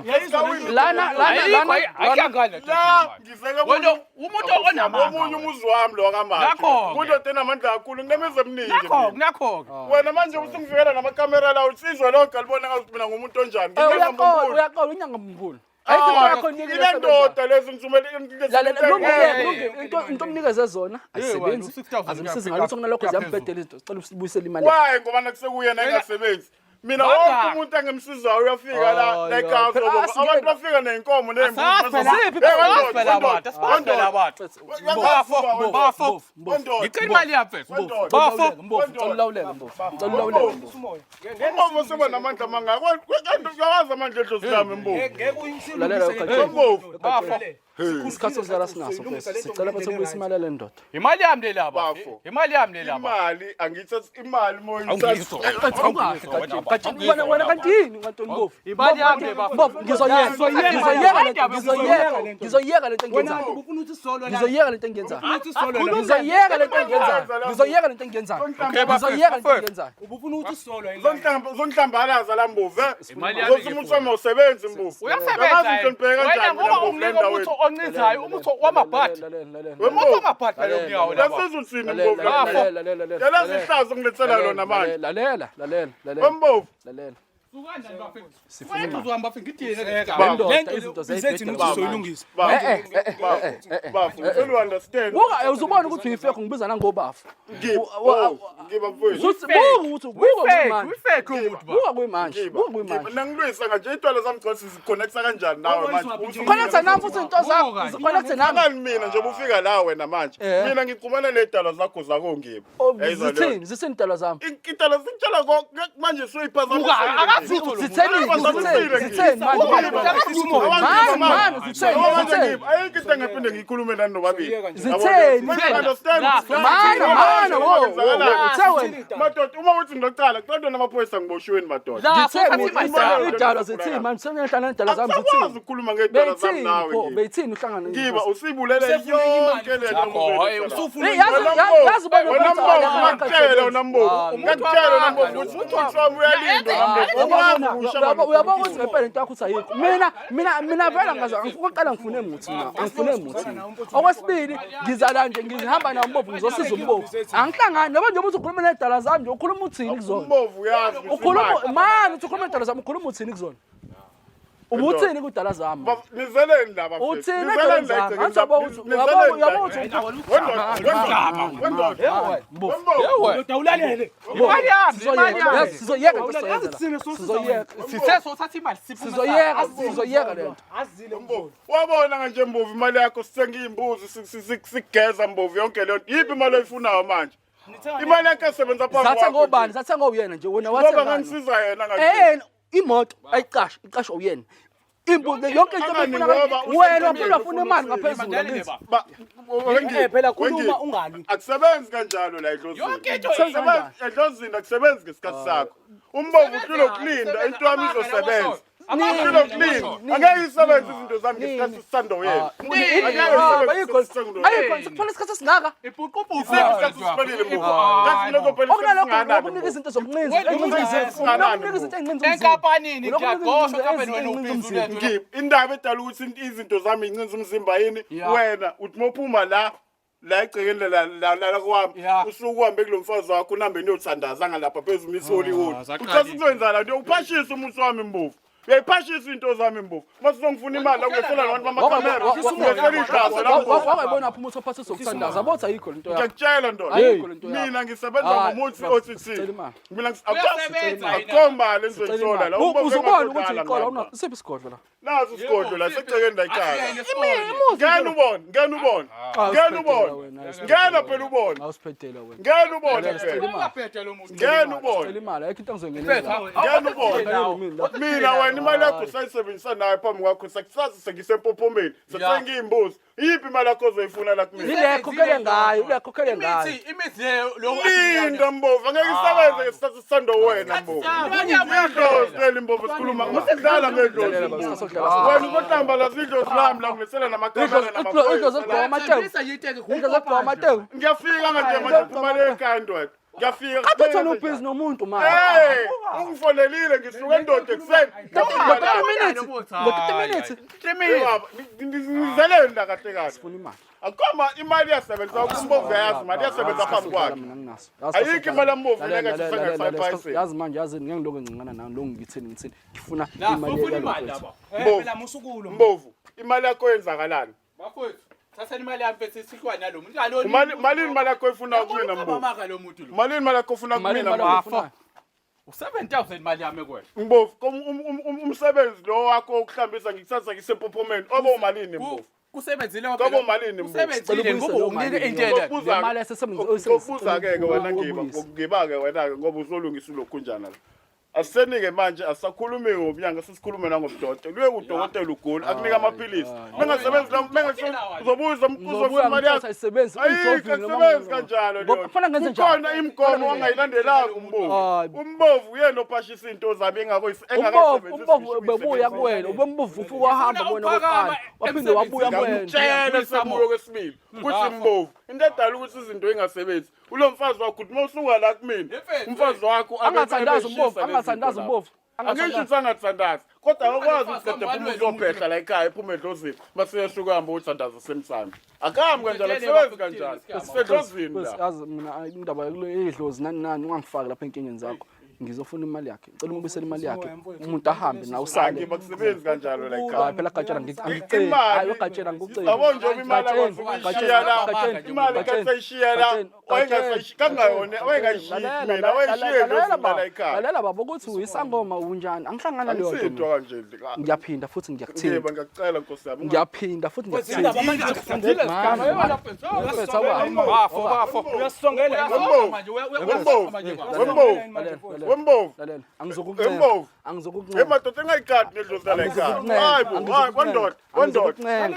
Esikhawini- Lana, lana, lana, Ayikho ayikho la ngizeke Wena umuntu onamanga. omunye umuzi wami lo wakamanje Nakho-ke. kundoda enamandla kakhulu nginemizi eminingi Nakho, mina. nakho. Wena manje usungivikela namakamera la usizwe lonke alibona ngathi mina ngumuntu onjani. Eh, Nginyanga uyaqola, mbumbulu. uyaqola unyanga mbumbulu. Ayikho into yakho onikile Ile ndoda lezi ngithumele Lalela, Eh, lungile, lungile. Into omnikeze zona ayisebenzi. 6,000 Azimsizi kuya- ngalutho kunalokho kuya ziyambhedela izinto. Sicela usibuyisele imali. yakho. Why ngoba nakusekuyena engasebenzi. Mina Banga. wonke umuntu engimsizayo uyafika la Oh, la yeah. ekhaya Phela uzobonga. asingeke- Abantu bafika ney'nkomo ney'mbuzi. Asazi phela. Ziphi Hey, phela? wendoda, Phela abantu, asibasi phela abantu. Bafo, bafo. Ngicela imali yami mfethu. Bafo. Mbovu, ngicela ulawuleke Mbovu. Ngicela ulawuleke Mbovu. Umbovu seba namandla amangaka. Uyawazi amandla edlozi lami mbovu. Ngeke Lalela uyilungise Mbovu. Bafo. Isikhathi sokudlala sinaso mfethu. Sicela bathi ubuyise imali yale ndoda. Imali yami le laba. Bafo. Imali yami le laba. Imali angiyithathi imali Awungizwa. Gatsheni, wena wena kanti yini Ntoni Mbovu? Imali yami le bafo. Mbovu, ngizoyeka, ngizoyeka lento, ngizoyeka, ngizoyeka lento Wena engiyenzayo. ubufuna ukuthi solwe la. Ngizoyeka lento engiyenzayo. Ufuna ukuthi solwe la. Ngizoyeka lento engiyenzayo. Ngizoyeka lento engiyenzayo. Okay, bafo. Ngizoyeka lento engiyenzayo. Ubufuna ukuthi solwe la. Zonhlambalaza la mbovu. Imali yami Uzothi umuntu wami awusebenzi mbovu. Uyasebenza. Uyazi ngihlonipheke Wena kanjani ngoba mina mbovu unginika le umuthi ndaweni. oncizayo, umuthi wamabhadi. Umuthi wamabhadi phela ongiyawo laba. Lasiza uthini mbovu la? Bafo. Yalazi ihlazo ngilethela lona manje. Lalela, lalela, lalela. Wembovu. Lalela. Sifuna imali. Uzohamba bafo ngidile le Le gama. ndoda izinto Izethu zayibhedela. ukuthi soyilungisa. Eh eh eh eh eh eh. Bafo, ngicela u-understand. Buka uzubona ukuthi uyifekho ngibiza nangobafo. Ngiba mfowethu. Uthi buka ukuthi buka kuyimanje. Uyifake umuthi ba. Buka kuyimanje. Buka kuyimanje. Nangilwisa kanje itwala zami gcotsi ziconnecta kanjani nawe manje? Connecta nami futhi into zakho. Ziconnecte nami. Ngani mina nje ubufika la wena manje. Eh. Mina ngiqhumana nedalo zakho zakongiba. Oh, Zithini? Zithini intalo zami? Italo sitshela konke manje Buka, akazi lutho lo muntu. Zitheni? Zitheni? Zitheni manje? Manje manje zitheni? Zitheni? Ayikho into engaphinde ngiyikhulume nani nobabili. Zitheni? Mana mana wo. Uthe wena. Madoda uma uthi ngilocala kuqondwa namaphoyisa ngiboshiweni madoda. La, Ngithe futhi mina imali. idalo zithini manje sengihlangana nedalo zami Asakwazi zithini? ukukhuluma ngedalo zami Beyithini nawe. pho? Ngiba. Beyithini uhlangana Ngiba usibulele yonke le nto. Yakho, hayi, Usufuna Hey, yazi yazi ubona Wena ukuthi Mbovu, ngakutshela wena Mbovu. Ah, Ngakutshela wena Mbovu ukuthi umuthi wami uyalindwa wena Mbovu. Awukwazi ukusheba Uyabona ukuthi ngempela into yakho uthi ayikho. Mina vele ngaze angifuni ukuqala ngifune muthi mina. Angifune muthi. Okwesibili ngizala nje ngizihamba nawo uMbovu ngizosiza uMbovu. Angihlangani noma nje uthi ukhuluma nedala zami nje ukhuluma uthini kuzona? Umbovu uyazi ukuthi Ukhuluma imali. mani uthi ukhuluma nedala zami ukhuluma uthini kuzona? Ubuthini kudala zami? Nizeleni la bafethu. Uthini Nizeleni edaleni la zami? egcekeni Angithi uyabona ukuthi Nizeleni la uyabona ukuthi Wendoda, wendoda, Mbovu. wembovu. Ndoda ulalele. Imali yami, imali Sizoyeka, yami. sizoyeka into Awulalele. esizoyenza. Thina sosiza Sizoyeka. Sithe sothatha imali siphume. Sizoyeka, sizoyeka lento. Azile Mbovu. Wabona kanje Mbovu imali yakho sithenga iy'mbuzi sigeza Mbovu yonke leyo nto. Yiphi imali oyifunayo manje? Imali yakho esebenza phambi Zathenga kwakho obani? nje. Zathenga uyena nje wena Ngoba wathenga. ngangisiza yena kanje. Eh imoto ayiqashe, iqashwa uyena. Imbuzi yonke into Angani ebefuna ngoba wena usemthethweni waphinde wafuna imali ufuna ngaphezulu Mandela angithi. ba. Wengi- Eh, phela khuluma Wengi- ungalwi. Akusebenzi kanjalo la edlozini. Yonke into Akusebenzi edlozini akusebenzi ngesikhathi sakho. Umbovu uhlule ukulinda into yami izosebenza. Uhlule ukulinda. Angeke isebenze izinto zami ngesikhathi sisanda wena. Angeke Ayikho isebenze isikhathi sisanda ayikho sikuphela isikhathi esingaka. Ibhuqubhuqu. Isikhathi siphelile Mbovu. Ngathi mina kuzophela Okunalokho isikhathi ukunika singakanani, izinto zokuncinza, Wena encinza umzimba. umzimba. Ukunika izinto ey'ncinza umzimba. Enkampanini Lokhu kunika ngiyaqoshwa izinto enkampanini wena ezincinza ubhizi umzimba. ulethu. Ngiphi indaba edala ukuthi izinto zami incinza umzimba yini Ya. wena uthi mophuma la la egcekeni la la la kwami Ya. usuke uhambe kulo mfazi wakho uhambe niyothandaza ngalapha phezu umisoli holi zaqala uchaza ukuzoyenza la nto uphashisa umuthi wami Mbovu uyayiphashisa into zami Mbovu mase uzongifuna imali la ungesela nabantu bamakamera ungesela ihlazo la Mbovu Wawayibona phi umuthi ophathiswa ukuthandaza? Yabo ayikho lento yakho. ngiyakutshela ndoda Ayikho lento yakho. mina ngisebenza Hayi, ngomuthi baba, othi sicela imali. mina Uyasebenza yena. akukho mali engizoyithola la Umbovu Uzobona ukuthi engakodlala iqola mina. una siphi isigodlo la? Naso isigodlo la segcekeni la ekhaya. Imuzi. Ngena ubone, ngena ubone. Ngena ubone. Ngena phela ubone. Awusiphedela wena. Ngena ubone Sicela phela. imali. Ungabheda lo muntu. Ngena ubone. Sicela imali ayikho into engizoyingenela. Ngena ubone. Mina wena imali yakho usayisebenzisa nayo phambi kwakho sekusasa sengisempophomeni sethenga iy'mbuzi. Iyiphi imali yakho ozoyifuna la kumina? Ile khokhele ngayo, ile khokhele ngayo. Imithi, imithi leyo lo Linda Mbovu, angeke isebenze ngesikhathi sisanda wena Mbovu. Idlozi leli Mbovu sikhuluma usidlala ngedlozi. Lalela baba, Mbovu. sasodlala. Wena uzohlambalaza idlozi lami la ngilethela namakamera Idlozi idlozi ligqoka amateku. Idlozi ligqoka amateku. Ngiyafika manje manje phuma le ekhaya ndoda. Ngiyafika. Kade uthona ubhizi nomuntu manje. Hey, ungifonelile ngisuke ndoda ekuseni. Ngo-30 minutes. Ngo-30 minutes. Baba, Ngizeleni la kahle kahle. Funa imali. Akukho imali iyasebenza uMbovu uyayazi imali iyasebenza phambi kwakhe. Mina nginaso. Ayikho imali yaMbovu Lalela, lena lalela, engathi lalela, usangayifaka Yazi manje yazi ngeke ngilokhu ngincingana nawe ngilokhu ngithini ngithini. Ngifuna La, imali ufuna yalo imali mfethu. lapha. Mbovu. Phela musukulo. Mbovu, imali yakho yenzakalani? Bafowethu, thathani imali yami mfethu sihlukane nalo muntu. Aloni. Imali malini imali yakho oyifuna kumina Mbovu? Maka lo muntu lo. Malini imali yakho ofuna Malini kumina imali Mbovu? oyifunayo? U7000 imali yami kwena. Mbovu, umsebenzi lo wakho wokuhlambisa ngikuthatha ngisempophomeni. Obo umalini Mbovu? Kusebenzile Ngoba umalini Mbovu? Kusebenzile ngoba Cela unginike ubuyise into leyo ena. mali. Le mali esesebenzisa- Ngokubuza-ke ke wena Ngiba, Ubuyise. ngokugiba-ke wena-ke ngoba uzolungisa ulokhunjana la. Asisenike manje asakhulumi ngomnyanga sesikhulume nangomdokotela. Uye kudokotela ugula akunika amaphilisi. Mengasebenzi la mengasebenzi uzobuza Ngizobuya uzobuza imali ngithatha yakho. ayisebenzi Ayikho uyijovile noma akusebenzi noma- kanjalo Ngoba leyo. kufanele ngenze njani? Kukhona imigomo ongayilandelanga uMbovu. Hayi. UMbovu uyena ophashisa into zami engako Umbovu umbovu bebuya kuwena, ubembovu ufuka wahamba Ufuna kuwena ukuphakama okokuqala, waphinde wabuya kuwena. Ngiyakutshela sebuyo kwesibili ukuthi Mbovu into edala ukuthi izinto ingasebenzi ulo mfazi wakho uthi uma usuka la kumina Mfethu, umfazi wakho abe- Angathandazi ebeshisa umbovu, lezi angathandazi zinto lapho. umbovu. Angisho ukuthi angathandazi kodwa akakwazi ukuthi kade Umfazi phuma wami uzophehla la ekhaya ephume edlozini mase yesuka hamba uthandaza semsamo akahambi kanjalo akusebenzi kanjalo sisedlozini la Yazi mina indaba yedlozi nani nani ungangifaki lapha enkingeni zakho. Ngizofuna imali yakhe. Ngicela umubuyisele imali yakhe. Umuntu ahambe nawe usale. Angiba kusebenzi kanjalo la ekhaya Hayi phela gatshela angiceli. Imali- Hayi ugatshela ngikuceli. Yabo njengoba imali akwazi ukuyishiya la imali kasayishiya la wayengasayishiya kangayona wayengayishiyi mina wayeshiye edlozini la ekhaya Lalela baba ukuthi uyisangoma unjani. Angihlangana leyo nto. angisintwa mina. kanje Ngiyaphinda futhi ngiyakuthinta. Ngiba ngiyakucela nkosi yami Ngiyaphinda futhi ngiyakuthinta. Bafo, bafo. Uyasongela. Wembovu. Wembovu. Wembovu. Lalela, angizokuncela. Wembovu. Angizokuncela. Hey madoda engayikati nedlozi lala ekhaya. Hayi bo, hayi kwandoda, kwandoda.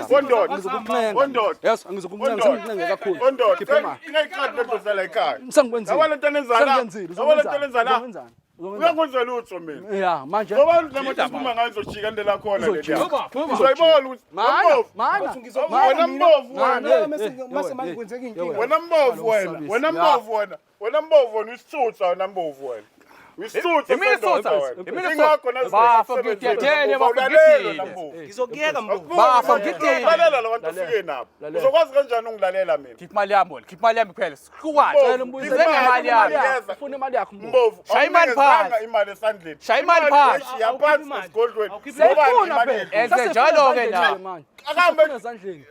Kwandoda. Angizokuncenga. Kwandoda. Yes, angizokuncenga, Kwandoda. sengikuncenga kakhulu. Kwandoda. Khipha imali. Ingayikati nedlozi lala ekhaya. Sengikwenzile. Yabo lento enenza la. Sengiyenzile, Yabo lento enenza la. Uzokwenzani? Uzokwenzani? Uyakwenza lutho mina. Ya, manje. Ngoba la moto esiphuma ngayo izojika ndlela khona le Izojika. Uzoyibona ukuthi Mana, Wembovu. mana. Wena mbovu Mana. wena. Mase manje kwenzeka inkinga. Wena mbovu wena. Wena mbovu wena. Wena mbovu wena isithutha wena mbovu wena. Isutha. Imina isutha. Imina Ingakho isutha. Bafo ngidedele bafo ngidile. Ngizokuyeka mbovu. Bafo ngidile. Lalela labantu ofike nabo. Uzokwazi kanjani ungilalela mina? Khipha imali yami wena. Khipha imali yami kuphela. Sihlukane. Cela umbuyisele Ngize ngemali yami. Ufuna imali yakho Mbovu. Mbovu. Shaya imali awunikezanga phansi. imali esandleni. Shaya imali phansi. Yashiya phansi esigodlweni. Siyayifuna phela. Enze njalo-ke na. Akahambe- Akahambe ezandleni.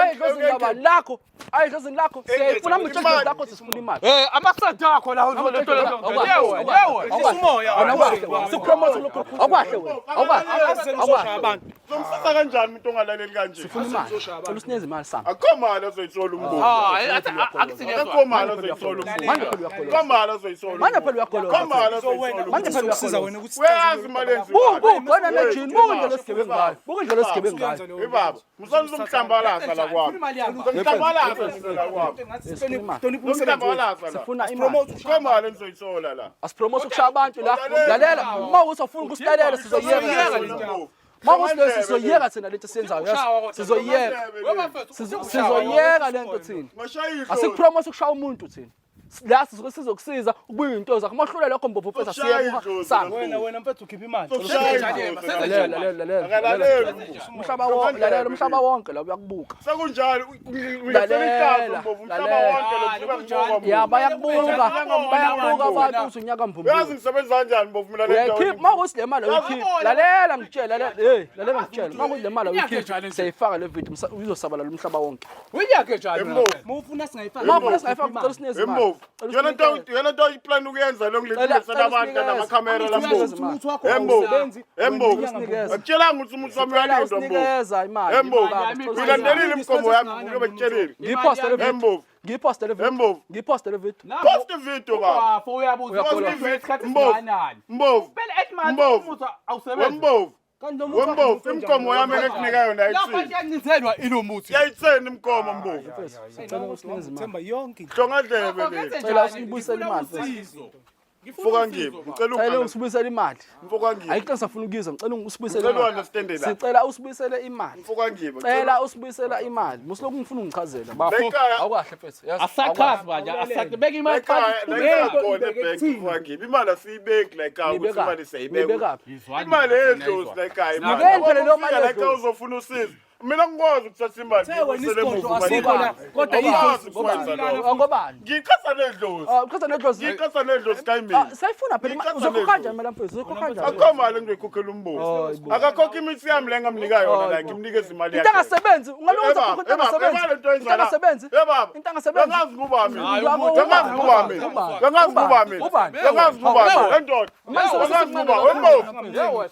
Ayi dlozini laba lakho. Ayi dlozini lakho. Siyayifuna mtshela lakho sifuna imali. Eh amasada akho la Yewe yewe. Umoya. Awukahle wena. Sipromote lokho. Awukahle wena. Awukahle. Awukahle abantu. Uzomsasa kanjani umuntu ongalaleli kanje? Sifuna imali. Cela usinikeze imali sami. Akukho mali azoyithola umbovu. Ah akuthi Akukho mali azoyithola umbovu. Manje phela uyagoloza. Akukho mali azoyithola. Manje phela uyagoloza. Akukho mali azoyithola. Manje phela Uzokusiza uyagoloza. wena ukuthi Uyazi imali enziwa. Buku khona nejini. Buku indlela esigebengu ngayo. Buku indlela esigebengu ngayo. Ibaba, musani uzomhlambalaza la kwami. Uzomhlambalaza la kwami. Hlonipha umsebenzi wethu. Uzomhlambalaza la. Sifuna imali. Akukho mali enizoyithola la. Asipromote ukushaya abantu la. Lalela. Uma uthi awufuni ukusilalela sizoyeka. Uma uthi sizoyeka thina lento esiyenzayo. Yazi. Sizoyeka. Sizoyeka lento thina. Asikupromote ukushaya umuntu thina. La sizoke sizokusiza ukubuya into zakho. Uma uhlula lokho Mbovu mfethu asiyeke sami. Wena wena mfethu ukhipha imali. Lalela lalela lalela. Umhlaba wonke lalela umhlaba wonke la uyakubuka. Sekunjalo uyethela ihlazo Mbovu umhlaba wonke lo kuba Ya bayakubuka. Bayakubuka abantu uthi unyaka Uyazi mbumbulu. ngisebenza kanjani Mbovu mina le ndawo. Uyayikhipha uma kuthi le mali awuyikhiphi. Lalela ngitshela lalela hey lalela ngitshela uma kuthi le mali awuyikhiphi siyayifaka le video izosabalala umhlaba wonke. Uyake njani? Mbovu. Uma ufuna singayifaka. Uma ufuna singayifaka ucela usinikeze imali. Mbovu. Yona nto yona nto iplan ukuyenza lo ngilethela abantu namakhamera la Mbovu. Umuthi wakho Embovu. awusebenzi. Embovu. Usinikeze. Akutshelanga ukuthi umuthi wami Cela uyalindwa Mbovu. usinikeza imali. Embovu. Baba, sicela usinikeze. Ngilandelile imigomo yami ngoba ngikutshelile. Ngiyiposte le video. Embovu. Ngiyiposte le video. Embovu. Ngiyiposte le video. Post video baba. Bafo uyabuza. Post Isikhathi video. Mbovu. esingakanani? Mbovu. Phela 8 months Mbovu. umuthi awusebenzi. Wembovu. Kanti lo muthi wakho Wembovu. Imigomo yami engikunika yona Lapha ayithini. kuyancinzelwa ilomuthi. Yayitheni imigomo Mbovu. Sicela usinikeze imali. Themba yonke into. Hlongadlebe le. Cela usibuyisele imali. Mfoka ngibo. Ngicela Cela ungi. usibuyisele imali. Mfoka ngibo. Ayikho ngisafuna ukuyizwa ngicela usibuyisele Ngicela imali. u-understand la. Sicela usibuyisele imali. Mfoka ngibo. Cela usibuyisela imali. Musuloku ngifuna ungichazela. Bafo Lekhaya Awukahle mfethu. Yazi. asachazi manje asakhe beka imali lekhaya phansi. lekhaya khona ebhenki mfoka ngibo. Imali asiyibeki la ekhaya ukuthi imali siyayibeka. Nibekaphi? Imali edlozi la ekhaya. imali. Nikeni phela leyo mali Ufika la ekhaya edlozi. uzofuna usizo. Mina ngikwazi ukuthatha imali. Uthe wena ngiyibuyisele isigodlo emuva imali asikho la yami. kodwa Awukwazi idlozi ukwenza lokho. Ngobani? Ngiqhatha nedlozi. Ah, uqhatha nedlozi. Ngiqhatha nedlozi kayimina. Ah, sayifuna phela imali. Ngiqhatha Uzokhokha nedlozi. kanjani imali mfethu? Uzokhokha kanjani? Akukho mali engiyikhokhela umbuzo. Hayi bo. Akakhokha imithi yami le engamnika yona la ngimnikeza imali Into yakhe. angasebenzi. Ungalokhu uzokhokha into angasebenzi. Into angasebenzi. Ye baba. Into angasebenzi. Bengazi kuba mina. Ubani? Bengazi kuba mina. Ubani? Bengazi kuba mina. Ubani? Bengazi kuba mina. Le ndoda. Manje Bengazi kuba. Wembovu.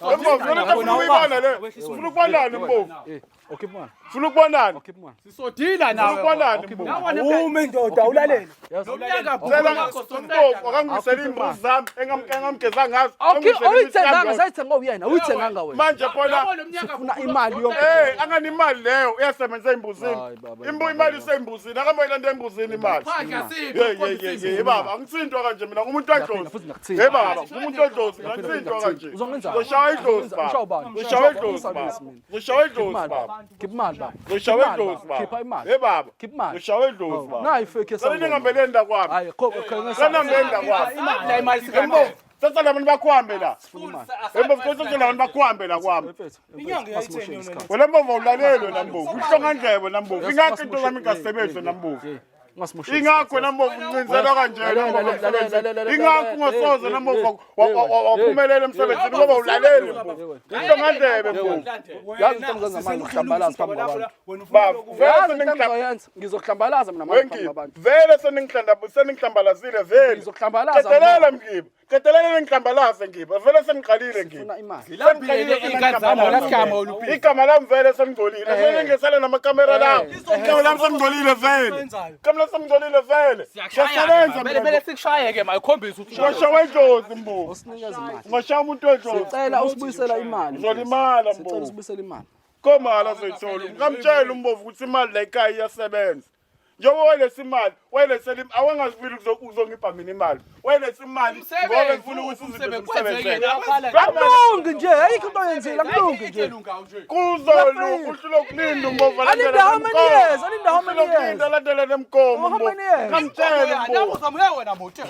Wembovu. Yona into efuna ukuyibona le. Ufuna ukubonani mbovu? Eh, okay mwana. Ufuna ukubonani? Okay mwana. Sisodila Ufuna nawe. ukubonani mbovu? Ume ndoda ulalele. Yazi. Lomnyaka Cela wakho mbovu akangimisele imbuzi zami engamgeza ngazo. Okay, angimisele imithi yami oyithenganga yonke. sayithenga uyena, uyithenganga wena. Manje phona Sifuna imali yonke. Eh, angani imali leyo uyasebenza embuzini. Hayi, baba, Imbu baba, imali isembuzini, akamoyilanda embuzini imali. Ye ye ye ye baba, angithintwa kanje mina ngumuntu Ngiyaphinda wedlozi. futhi ngiyakuthinta. Ye baba, ngumuntu wedlozi, mina ngithintwa kanje. Uzongenzani? Ngizoshaya idlozi baba. Ngishaya ubani? Ngizoshaya idlozi baba. Ngisabisi mina. Ngizoshaya idlozi Imali baba. baba. Khipha imali baba. Ngizoshaya Khipha imali, idlozi baba. Khipha baba. imali. Ye baba. Khipha imali. Ngizoshaya idlozi baba. Nayi fake Cela ningambeleni la kwami. Hayi, khokha khona. Cela ningambeleni la kwami. Embovu, thatha labantu bakuhambe la. Embovu, thatha labantu bakuhambe la kwami. Inyanga yayitheni yona le? Wena mbovu awulaleli wena mbovu. Uhlongandlebe wena mbovu. Ingakho into zami ingasebenzi wena mbovu. Ingakho wena mbovu uncinzelwa kanje wena mbovu emsebenzini. Ingakho ungasoze wena mbovu waphumelela emsebenzini ngoba awulaleli mbovu. Uhlongandlebe mbovu. Yazi into engizenza manje ukuhlambalaza phambi kwabantu. Wena ufuna Baba, lokhu- vele Yazi into seningihla- engizoyenza, ngizokuhlambalaza mina manje phambi Wengibe, kwabantu. vele seningihlambalazile vele. Ngizokuhlambalaza Qedelela mgibe. Qedelela ngihlambalaze ngibe. Vele sengiqalile ngibe. Sifuna imali. Sengiqalile sengihlambalaza. Igama lami vele sengingcolile. Vele ngisale namakamera lawo. Igama lami sengingcolile vele. Igama lami sengingcolile vele. Siyasebenza Mele mele sikushayeke ma ukhombise ukuthi Ngashaya idlozi mbovu. Usinikeze imali. Ngashaya umuntu wedlozi. Sicela usibuyisela imali. Uzolimala Sicela mbovu. usibuyisele imali. Komala azoyithola. Ngamtshela umbovu ukuthi imali la ekhaya iyasebenza. Njengoba wayiletha imali, wayilethela imali, awangazifuni ukuzongipha mina imali. Wayiletha imali ngoba ngifuna ukuthi izinto zimsebenzele. Akulungi nje, ayikho into oyenzile, akulungi nje. Kuzolunga uhlulwa ukulinda uMbovu Alinda how many years? Alinda how many years? Alandele nemgomo Oh, how many years? Ngamtshela Mbovu.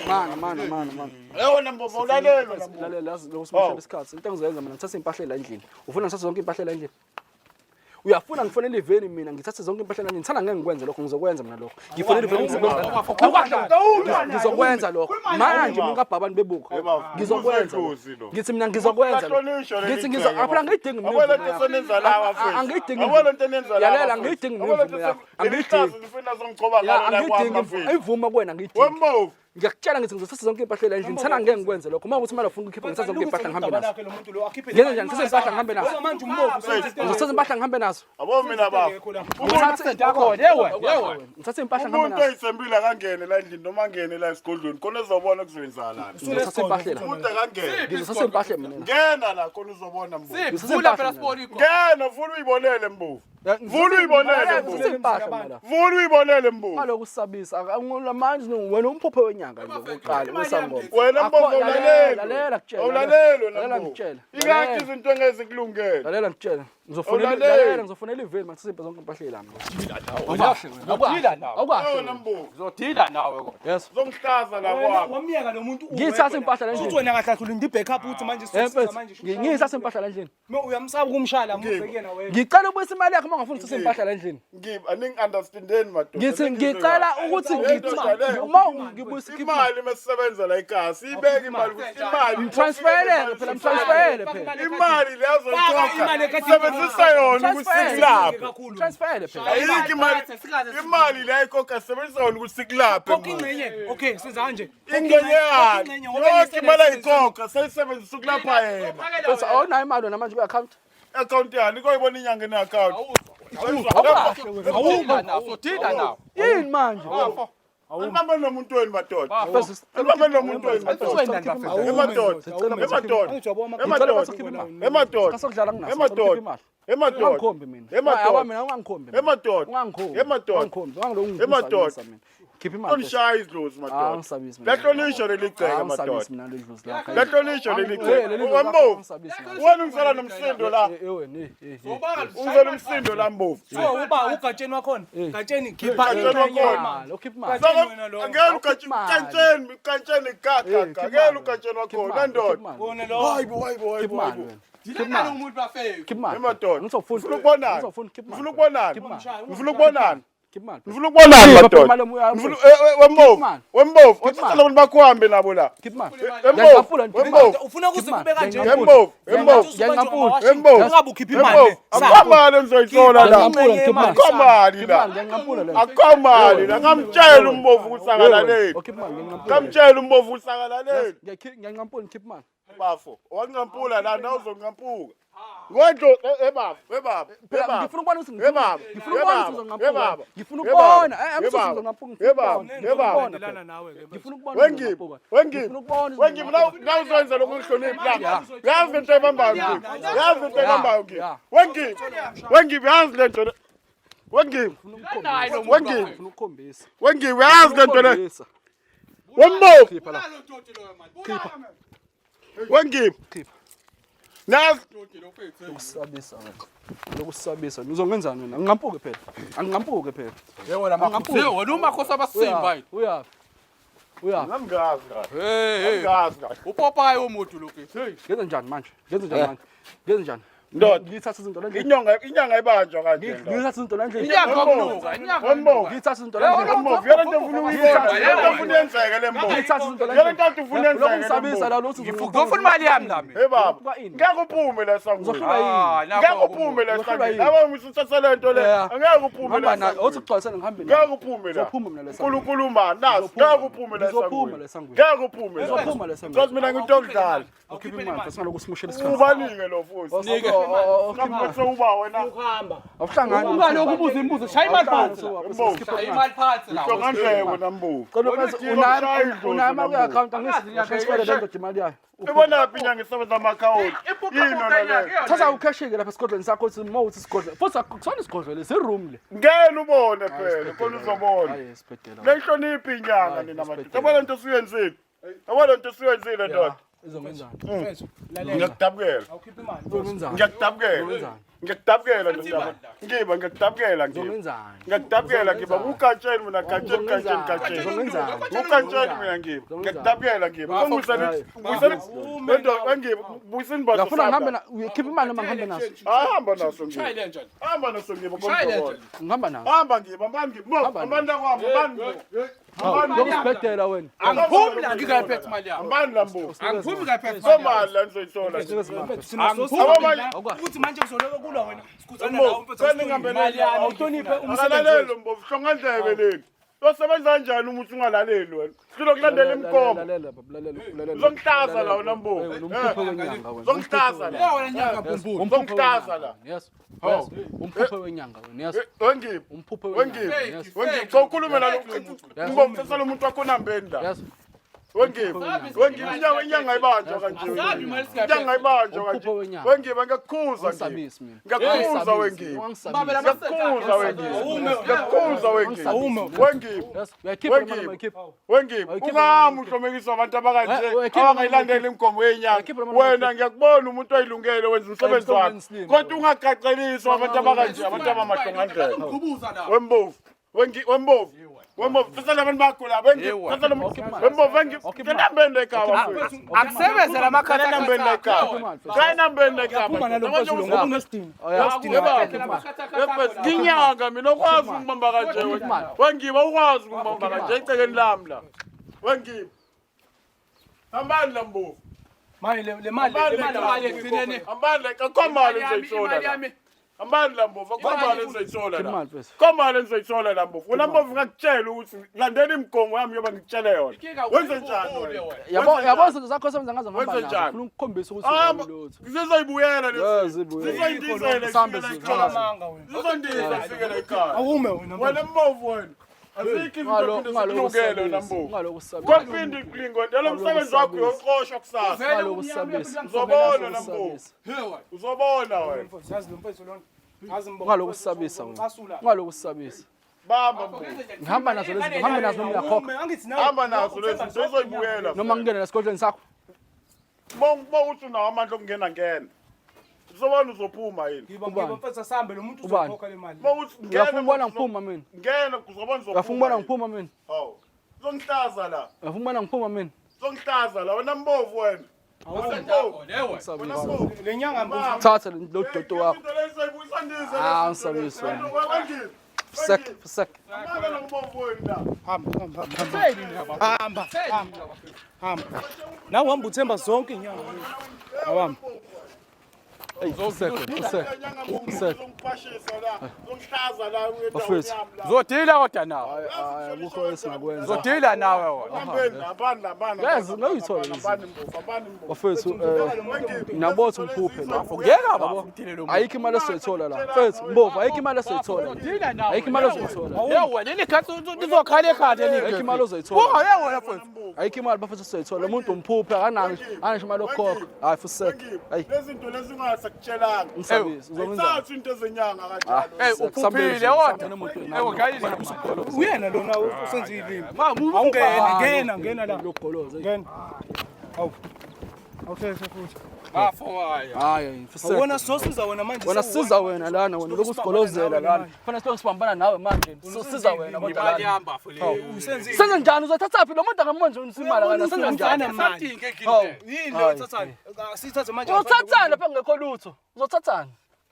Mana, mana, mana, mana. Yewona Mbovu awulalelwa la Mbovu. Lalela, yazi lokhu simoshela isikhathi. Into engizoyenza mina ngithathe impahla la endlini. Ufuna ngithathe zonke impahla la endlini? Uyafuna ngifonele iveni mina ngithathe zonke impahla la endlini. Ngithanda ngeke ngikwenze lokho, ngizokwenza mina lokho. Ngifonele iveni ngizokwenza lokho. Manje mina kabhabani bebuka. Ngizokwenza. lokho. Ngithi mina ngizokwenza. lokho. Lahlonishwa leli Ngithi ngizo gceke, aphela angiyidingi mina. Yabo lento imvume yakho. enenza la bafethu. Angiyidingi. Yabo lento enenza la. Yalela bafethu. angiyidingi mina Yabo lento imvume yakho. leli Angiyidingi. hlazo nifuna zongichoba Ya ngalo la kwami angiyidingi bafethu. imvume kuwena angiyidingi. Wembovu. Ngiyakutshela ngithi ngizothatha zonke impahla la endlini. Ngithanda ngeke ngikwenze lokho. Uma ukuthi imali ufuna ukukhipha ngithatha zonke impahla ngihambe nazo. Lakhe lo muntu lo akhiphe Ngenze njani? Ngithathe impahla ngihambe nazo. Ngoba manje umbovu Ngizothatha impahla ngihambe nazo. Yabo mina bafo. Ngithathe impahla ngihambe Umuntu nazo. oyithembile akangene la endlini noma angene la esigodlweni khona ezobona kuzoyenzakalani. Ngizothatha impahla la. Umuntu akangene. Ngizothatha impahla mina. Ngena la khona uzobona Mbovu. Vula phela sibone igolo. Ngena vula uyibonele Mbovu. Vula uyibonele Mbovu. Ngithathe impahla mina la. Vula uyibonele Mbovu. Kaloku usabisa manje wena umphuphe wenyanga nje okokuqala usangoma. Wena Mbovu awulalelwa. Lalela kutshela. Awulalelwa Lalela Mbovu. ngitshela. Ingakho izinto engezikulungele. Lalela ngitshela. Ngizofonela Awulaleli. lalela ngizofonela iveni manje siphe zonke impahla lami. Uzodila nawe. Awukahle. Wena Mbovu. Uzodila nawe kodwa. Yes. Uzongihlaza la kwami. Wamyeka lo muntu Ngiyithathe impahla la Futhi endlini. wena kahle kahle ulinda i-backup uthi manje Eh sisiza mfethu, manje. ngiyithathe impahla la endlini. Uyamsaba ukumshaya la muve kuyena wena. Ngicela ubuyise imali yakho uma ungafuni ukuthatha impahla la endlini. Ngib aningi-understandeni madoda. Ngithi ngicela ukuthi Ndoda le. uma ngibuyise Imali mesisebenza la ekhaya siyibeke imali ukuthi imali Transferele phela mtransferele phela. Imali le Faka imali azoyikhokha ekhadini. sebenzisa yona ukuthi sikulaphe. Kakhulu. Transferele phela. Ayikho imali imali le ayikhokha sebenzisa yona ukuthi sikulaphe. Khokha ingxenye. Okay, senza kanje. Ingxenye yani. Ingxenye ngoba Yonke imali ayikhokha seyisebenzisa ukulapha yena. Bese awunayo imali wena manje kwi-account. Account yani ikoyibona inyanga ine account. Awuma nawe, uzodila nawe. Yini manje? Anibambe nomuntu wenu madoda. Bese Anibambe nomuntu wenu madoda. Emadoda. Emadoda. Emadoda. Emadoda. Kasokudlala nginaso. Emadoda. Emadoda. Ungangikhombi mina. Emadoda. Yabo mina ungangikhombi. mina. Emadoda. Ungangikhombi. Emadoda. Ungangikhombi. Ungangiloku Emadoda. ngikusalisa mina. Khipha imali. Onishaya idlozi Ah, madoda. ungisabisi mina. Lahlonishwa leli gceke Ah, madoda. ungisabisi mina leli dlozi lakho. Lahlonishwa leli Eh, gceke. leli dlozi lakho Wembovu. ungisabisi mina. Wena ungisela nomsindo la. Eh, eh, wena, eh, eh, eh. Ungisela umsindo la mbovu. So uba ugatsheni wakhona. Gatsheni khipha Gatsheni ingxenye wakhona. yemali. Imali, ukhipha imali. Gatsheni wena lo. Angeke ukatsheni ukatsheni gaga Eh, khipha angeke imali. ukatsheni Khipha wakhona imali, ndoda. khipha imali. Wona lo. Hayibo hayibo Khipha hayibo imali hayibo. wena. Dilana nomuntu bafethu. Khipha imali. Emadoda. Ngizofuna. Ngifuna ukubonana. Ngizofuna khipha imali. Ngifuna ukubonana. Khipha imali. Ngifuna ukubonana. Khipha imali. Ngifuna ukubonana Khipha madoda. imali yomuya- Ngifuna wembovu. Khipha imali. Wembovu. Khipha Othatha imali. labantu bakho uhambe nabo la. Khipha imali. Wembovu. Ngiyanqaphula nje. Wembovu. Ufuna ukuze kube kanje. Wembovu. Wembovu. Ngiyanqaphula. Wembovu. Ungabe ukhipha imali. Akho mali enizoyithola la. Ngiyanqaphula, ngikhipha imali. Akho mali Khipha la. imali, ngiyanqaphula le. Akho mali la. Ngamtshela umbovu ukuthi akalaleli. Okhipha imali, ngiyanqaphula. Ngamtshela umbovu ukuthi akalaleli. Ngiyanqaphula, ngikhipha imali. Bafo, wanqampula la nawe uzonqampuka. Ngodlo ebaba, ebaba, Phela ebaba. ngifuna ukubona ukuthi Ebaba, ngifuna ukubona ukuthi ebaba, uzonqampuka. ebaba, Ngifuna ebaba, ukubona. Eh, angisuthi ebaba, ngizonqampuka, ngifuna ebaba, ukubona. Ngifuna ebaba. ukubona phela. nawe ke. Ngifuna ukubona Wengiphi, uzonqampuka. wengiphi, Ngifuna ukubona wengiphi, nawe uzoyenza lokhu ngihloniphi la. Yazi lento ebambayo ngiphi, yazi lento ebambayo ngiphi. Yeah. Wengiphi, wengiphi, yazi lento le. Wengiphi, Naye lo muntu wengiphi, Ngifuna ukukhombisa. wengiphi, yazi lento le. Ukukhombisa. Wembovu, Khipha la. wengiphi. Khipha. Nazi Lokusabisa wena. Lokusabisa. Uzongenzani wena? Anginqampuke phela. Anginqampuke phela. Yebo la makhosi. Wena umakhosi abasimba yini. Uyaphi? Uyaphi? Ngamngazi kahle. Hey hey. Ngamngazi kahle. Upopayi umuntu lo mfethu. Hey. Ngenze njani manje? Ngenze njani manje? Ngenze njani? Ndoda. Ngithatha izinto la endlini. Inyanga inyanga ibanjwa kanje. ndoda. Ngithatha izinto la endlini. Inyanga yokunuka, inyanga. Wembovu. Ngithatha izinto la endlini. Wembovu, yona into ofuna ukuyibona, yona into ofuna yenzeke le mbovu. Ngithatha izinto la Yona endlini. into ofuna yenzeke Lokhu le ngisabisa mbovu. la lokuthi Ngizofuna imali yami la mina. Hey baba, Uzohlulwa ini? ngeke uphume la esangweni. Uzohlulwa yini? Ah, Ngeke nakho uphume la Uzohlulwa esangweni. yini? Laba usuthatha le nto le. Yeah. Angeke uphume la Ngihamba nayo. Othi esangweni. kugcwalisana ngihambe nayo. Ngeke uphume la. Ngizophuma mina la esangweni. Nkulunkulu ma, nasi ngeke uphume la Ngizophuma la esangweni. esangweni. Ngeke uphume la. Ngizophuma la esangweni. Because mina ngintokudlala. Ukhipha imali, singalokhu simoshela isikhathi. Ubanike lo futhi. Nike. Nambo sewuba wena. Ukuhamba. Awuhlangani. Ungalokhu ubuza imibuzo, shaya imali phansi la. Mbovu. Shaya imali phansi la. Hlongandlebe nambovu. Cela mfethu unayo unayo imali kwi-account angithi le ndoda imali yayo. Ibonaphi inyanga isebenza amakhawunti? Yini yona leyo? Thatha ukheshike lapha esigodlweni sakho uthi uma uthi isigodlo. Futhi akusona isigodlo lesi i-room le. Ngena ubone phela, khona uzobona. Hayi sibhedela. Leyihloniphi inyanga nina madoda. Yabona lento osuyenzile. Yabona lento osuyenzile ndoda. Izongenzani? Mfethu, lalela. Ngiyakudabukela. Awukhiphe imali. Izongenzani? Ngiyakudabukela. Uzongenzani? Ngiyakudabukela ndoda. Ngiba ngiyakudabukela ngiba. Uzongenzani? Ngiyakudabukela ngiba. Ukatsheni mina gatsheni gatsheni gatsheni. Uzongenzani? Ukatsheni mina ngiba. Ngiyakudabukela ngiba. Kongibuyisela buyisela ndoda ngiba. Buyisela imbazo. Uyafuna ngihambe na ukhipha imali noma ngihambe naso? Hamba naso ngiba. Shaya le nja. Hamba naso ngiba Shaya le nja. konke. Ngihamba naso. Hamba ngiba, hamba ngiba. Hamba kwami, hamba. Lokuzibhedela wena. Angiphumi la ngingayiphethe imali yami. Hambani la mbovu. Angiphumi ngingayiphethe imali yami. Somali la nizoyithola. Thina Abamanye- ukuthi manje kuzoloko kulwa wena. Sikhuthana nawe Mbovu, mfethu. seningambeleli. Awuhloniphe umsebenzi. Akalaleli mbovu, hlongandlebe leli. Uyosebenza kanjani uma uthi ungalaleli wena? Silo kulandela imigomo. Lalela baba, lalela, lalela. Uzongihlaza la wena mbovu. Wena umphuphe wenyanga wena. Uzongihlaza la. Le wena nyanga bumbulu. Uzongihlaza la. Yes. Yes. Umphuphe wenyanga wena. Yes. Wengiba. Umphuphe wenyanga. Wengiba. Yes. Wengiba. Sowukhulume nalo. Mbovu thatha lo muntu wakho nambeni la. Yes. Wengiba. Wengiba inyanga inyanga ayibanjwa kanje. Asabi imali singayiphethe. Inyanga ayibanjwa kanje. Umphuphe wenyanga. Wengiba ngiyakukhuza ngiba. Ungisabisi mina. Ngiyakukhuza wengiba. Ungisabisi. Ngiyakukhuza wengiba. Ngiyakukhuza wengiba. Wengiba. Yes. Uyakhipha imali Wengiba. uyakhipha. Wengiba. Uyakhipha Ungami uhlomekiswa abantu abakanje Uyakhipha abangayilandeli imigomo yenyanga. Uyakhipha imali Wena ngiyakubona umuntu oyilungele wenza umsebenzi wakho. Uyakhipha Kodwa ungagaqeliswa abantu abakanje abantu abamahlongandlebe. Ngibuza la. Wembovu. Wengi wembovu. Wembovu. Thatha labantu bakho la. Wengi. Thatha lo muntu. Wembovu wengi. Nambeni la ekhaya bafowethu. Akusebenze la makhathi Nambeni la ekhaya. Cha nambeni la ekhaya. Phuma nalo mfethu lo ngoba unesidingo. Nginyanga mina ukwazi ukubamba kanje wena. Wengiba ukwazi ukubamba kanje ecekeni lami la. Wengiba. Hambani la mbovu. Manje le mali le mali Imali ekugcineni. Hambani la akho mali nizoyithola Imali la. yami. Hambani la mbovu akho mali nizoyithola la. Imali mfethu. Akho mali nizoyithola la mbovu. Wena mbovu ngakutshela ukuthi landela imigomo yami yoba ngikutshele yona. Wenze njani wena? Yabo yabo izinto zakho osebenza ngazo ngihamba Wenze nazo. njani? Ngifuna ukukhombisa ukuthi Hamba ulutho. zizoyibuyela lezi. Yes, zibuyele. Zizoyindizela Sambe ifike la zivale. ekhaya. amanga wena. Zizondiza ifike la ekhaya. Awume wena. Wena mbovu wena. Azikho izinto ephinde zikulungele wena mbovu. Ungalokhu usabisa. Kwaphinde iqlingo lo msebenzi wakho uyoxoshwa kusasa. Ungalokhu usabisa. Uzobona na mbovu. Uzobona wena. Mfethu yazi lo mfethu lona. Yazi mbovu. Ungalokhu usabisa wena. Ucasula. Ungalokhu usabisa. Bamba mbovu. Ngihamba nazo lezi zinto, ngihambe nazo noma uyakhokha. Awume angithi nawe. Hamba nazo lezi zinto uzoyibuyela. Noma ngingene esigodlweni sakho. Uma uthi unawo amandla okungena ngena. Uzobona uzophuma yini. Ngiba ngiba mfethu asambe lo muntu Ubani? uzokhokha le mali. Uma uthi ngena Uyafuna ukubona ngiphuma mina. Ngena uzobona uzophuma. Uyafuna ukubona ngiphuma mina. Hawu. Uzongihlaza la. Uyafuna ukubona ngiphuma mina. Uzongihlaza la wena mbovu wena. Wena mbovu. Wena mbovu. Le nyanga mbovu. Thatha lo dodo wakho. Into leyo izoyibuyisa ndize. Ah, ungisabisi wena. Sek, sek. Amanga lo mbovu wena la. Hamba hamba hamba. Hamba hamba. Hamba. Nawe uhamba uthemba zonke inyanga. Awami. Ey, sek, sek. Uzongipashisa la. Uzongihlaza la Bafowethu. yami la. Zodila kodwa nawe. Hayi, akukho esingakwenza. Zodila nawe wena. Hambeni, hambani, hambani. Yazi, ngayithola lezi. Hambani mbovu, hambani mbovu. Bafethu, ngiyabona ukuthi ngiphuphe la. Ngeke baba ngidile lo muntu. Ayikho imali esizoyithola la. Mfethu, mbovu, ayikho imali esizoyithola. Zodila nawe. Ayikho imali ozoyithola. Yewe leli khathi lizokhala ekhanda leli. Ayikho imali ozoyithola. Buka yewe mfethu. Ayikho imali bafethu esizoyithola. Umuntu umphuphe akanayo anisho imali yokukhokha. Hayi fusek. Hayi, Lezi zinto lezi ungasakutshelanga. ngisabisi. Uzongenzani? Ayithathi into ezenyanga kanjalo. Hey uphuphile kodwa. Hey ukhalile. Uyena lona usenza ilimi. Ma Awungena ngena ngena la. Lokugoloza. Ngena. Awu. Awusheshe futhi. Bafo hayi. Hayi, fusek. Wena sosiza wena manje. Wena siza wena lana wena lokhu sigolozela lana. Kufanele sibe sibambana nawe manje. Siza wena kodwa Imali lana. yami bafo le. Usenza Senze njani uzothathaphi lo muntu akamanje imali kana senze njani? Something Hawu. ekile. Yini le othathayo? Sithathe manje. Uzothathana lapha kungekho lutho. Uzothathana.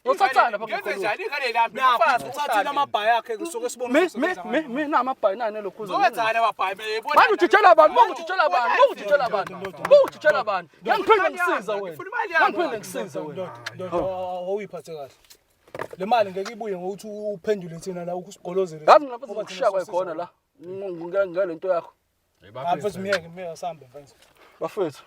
Uzothathana lapha Ngenze kungekho lutho. njani ingane lami? Nakho uthathile amabhayi akhe kusuke sibone. Mi mi mi mi namabhayi nani lokhu uzo. Zowenzani amabhayi bebona. Manje utshitshela abantu, bonke utshitshela abantu, bonke utshitshela abantu. Bonke utshitshela abantu. Ngiphinde ngisiza wena. Ngifuna imali yami. Ngiphinde ngisiza wena. Ndoda awuyiphathe kahle. Le mali ngeke ibuye ngokuthi uphendule thina la ukusigolozele. Yazi mina mfethu ngikushaya kwayikhona la. Ngale nto yakho. Hayi mfethu miyeke miyeke asambe mfethu. Bafethu.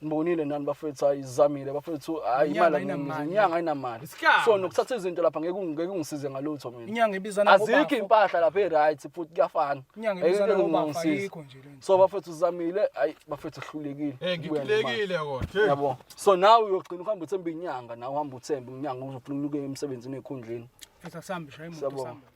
Nibonile nani bafethu, hayi izamile bafethu, hayi Inyanga imali ayinamali. inyanga ayinamali. Isikhathi. So nokuthatha izinto lapha ngeke ngeke ungisize ngalutho mina. Inyanga ibizana Azikho ngobafo. impahla lapha e-right futhi kuyafana. Inyanga Ayikho ibizana into ngobafo, engingangisiza. ayikho nje lento. So bafethu sizamile, hayi bafethu sihlulekile. Eh Ukubuya nemali. ngikhulekile kodwa. Yabo. So nawe uyogcina uhamba uthemba inyanga, nawe uhamba uthemba inyanga uzofuna unyuke emsebenzini ekhundleni. Mfethu akusambe shaya imoto Siyabonga. sambe.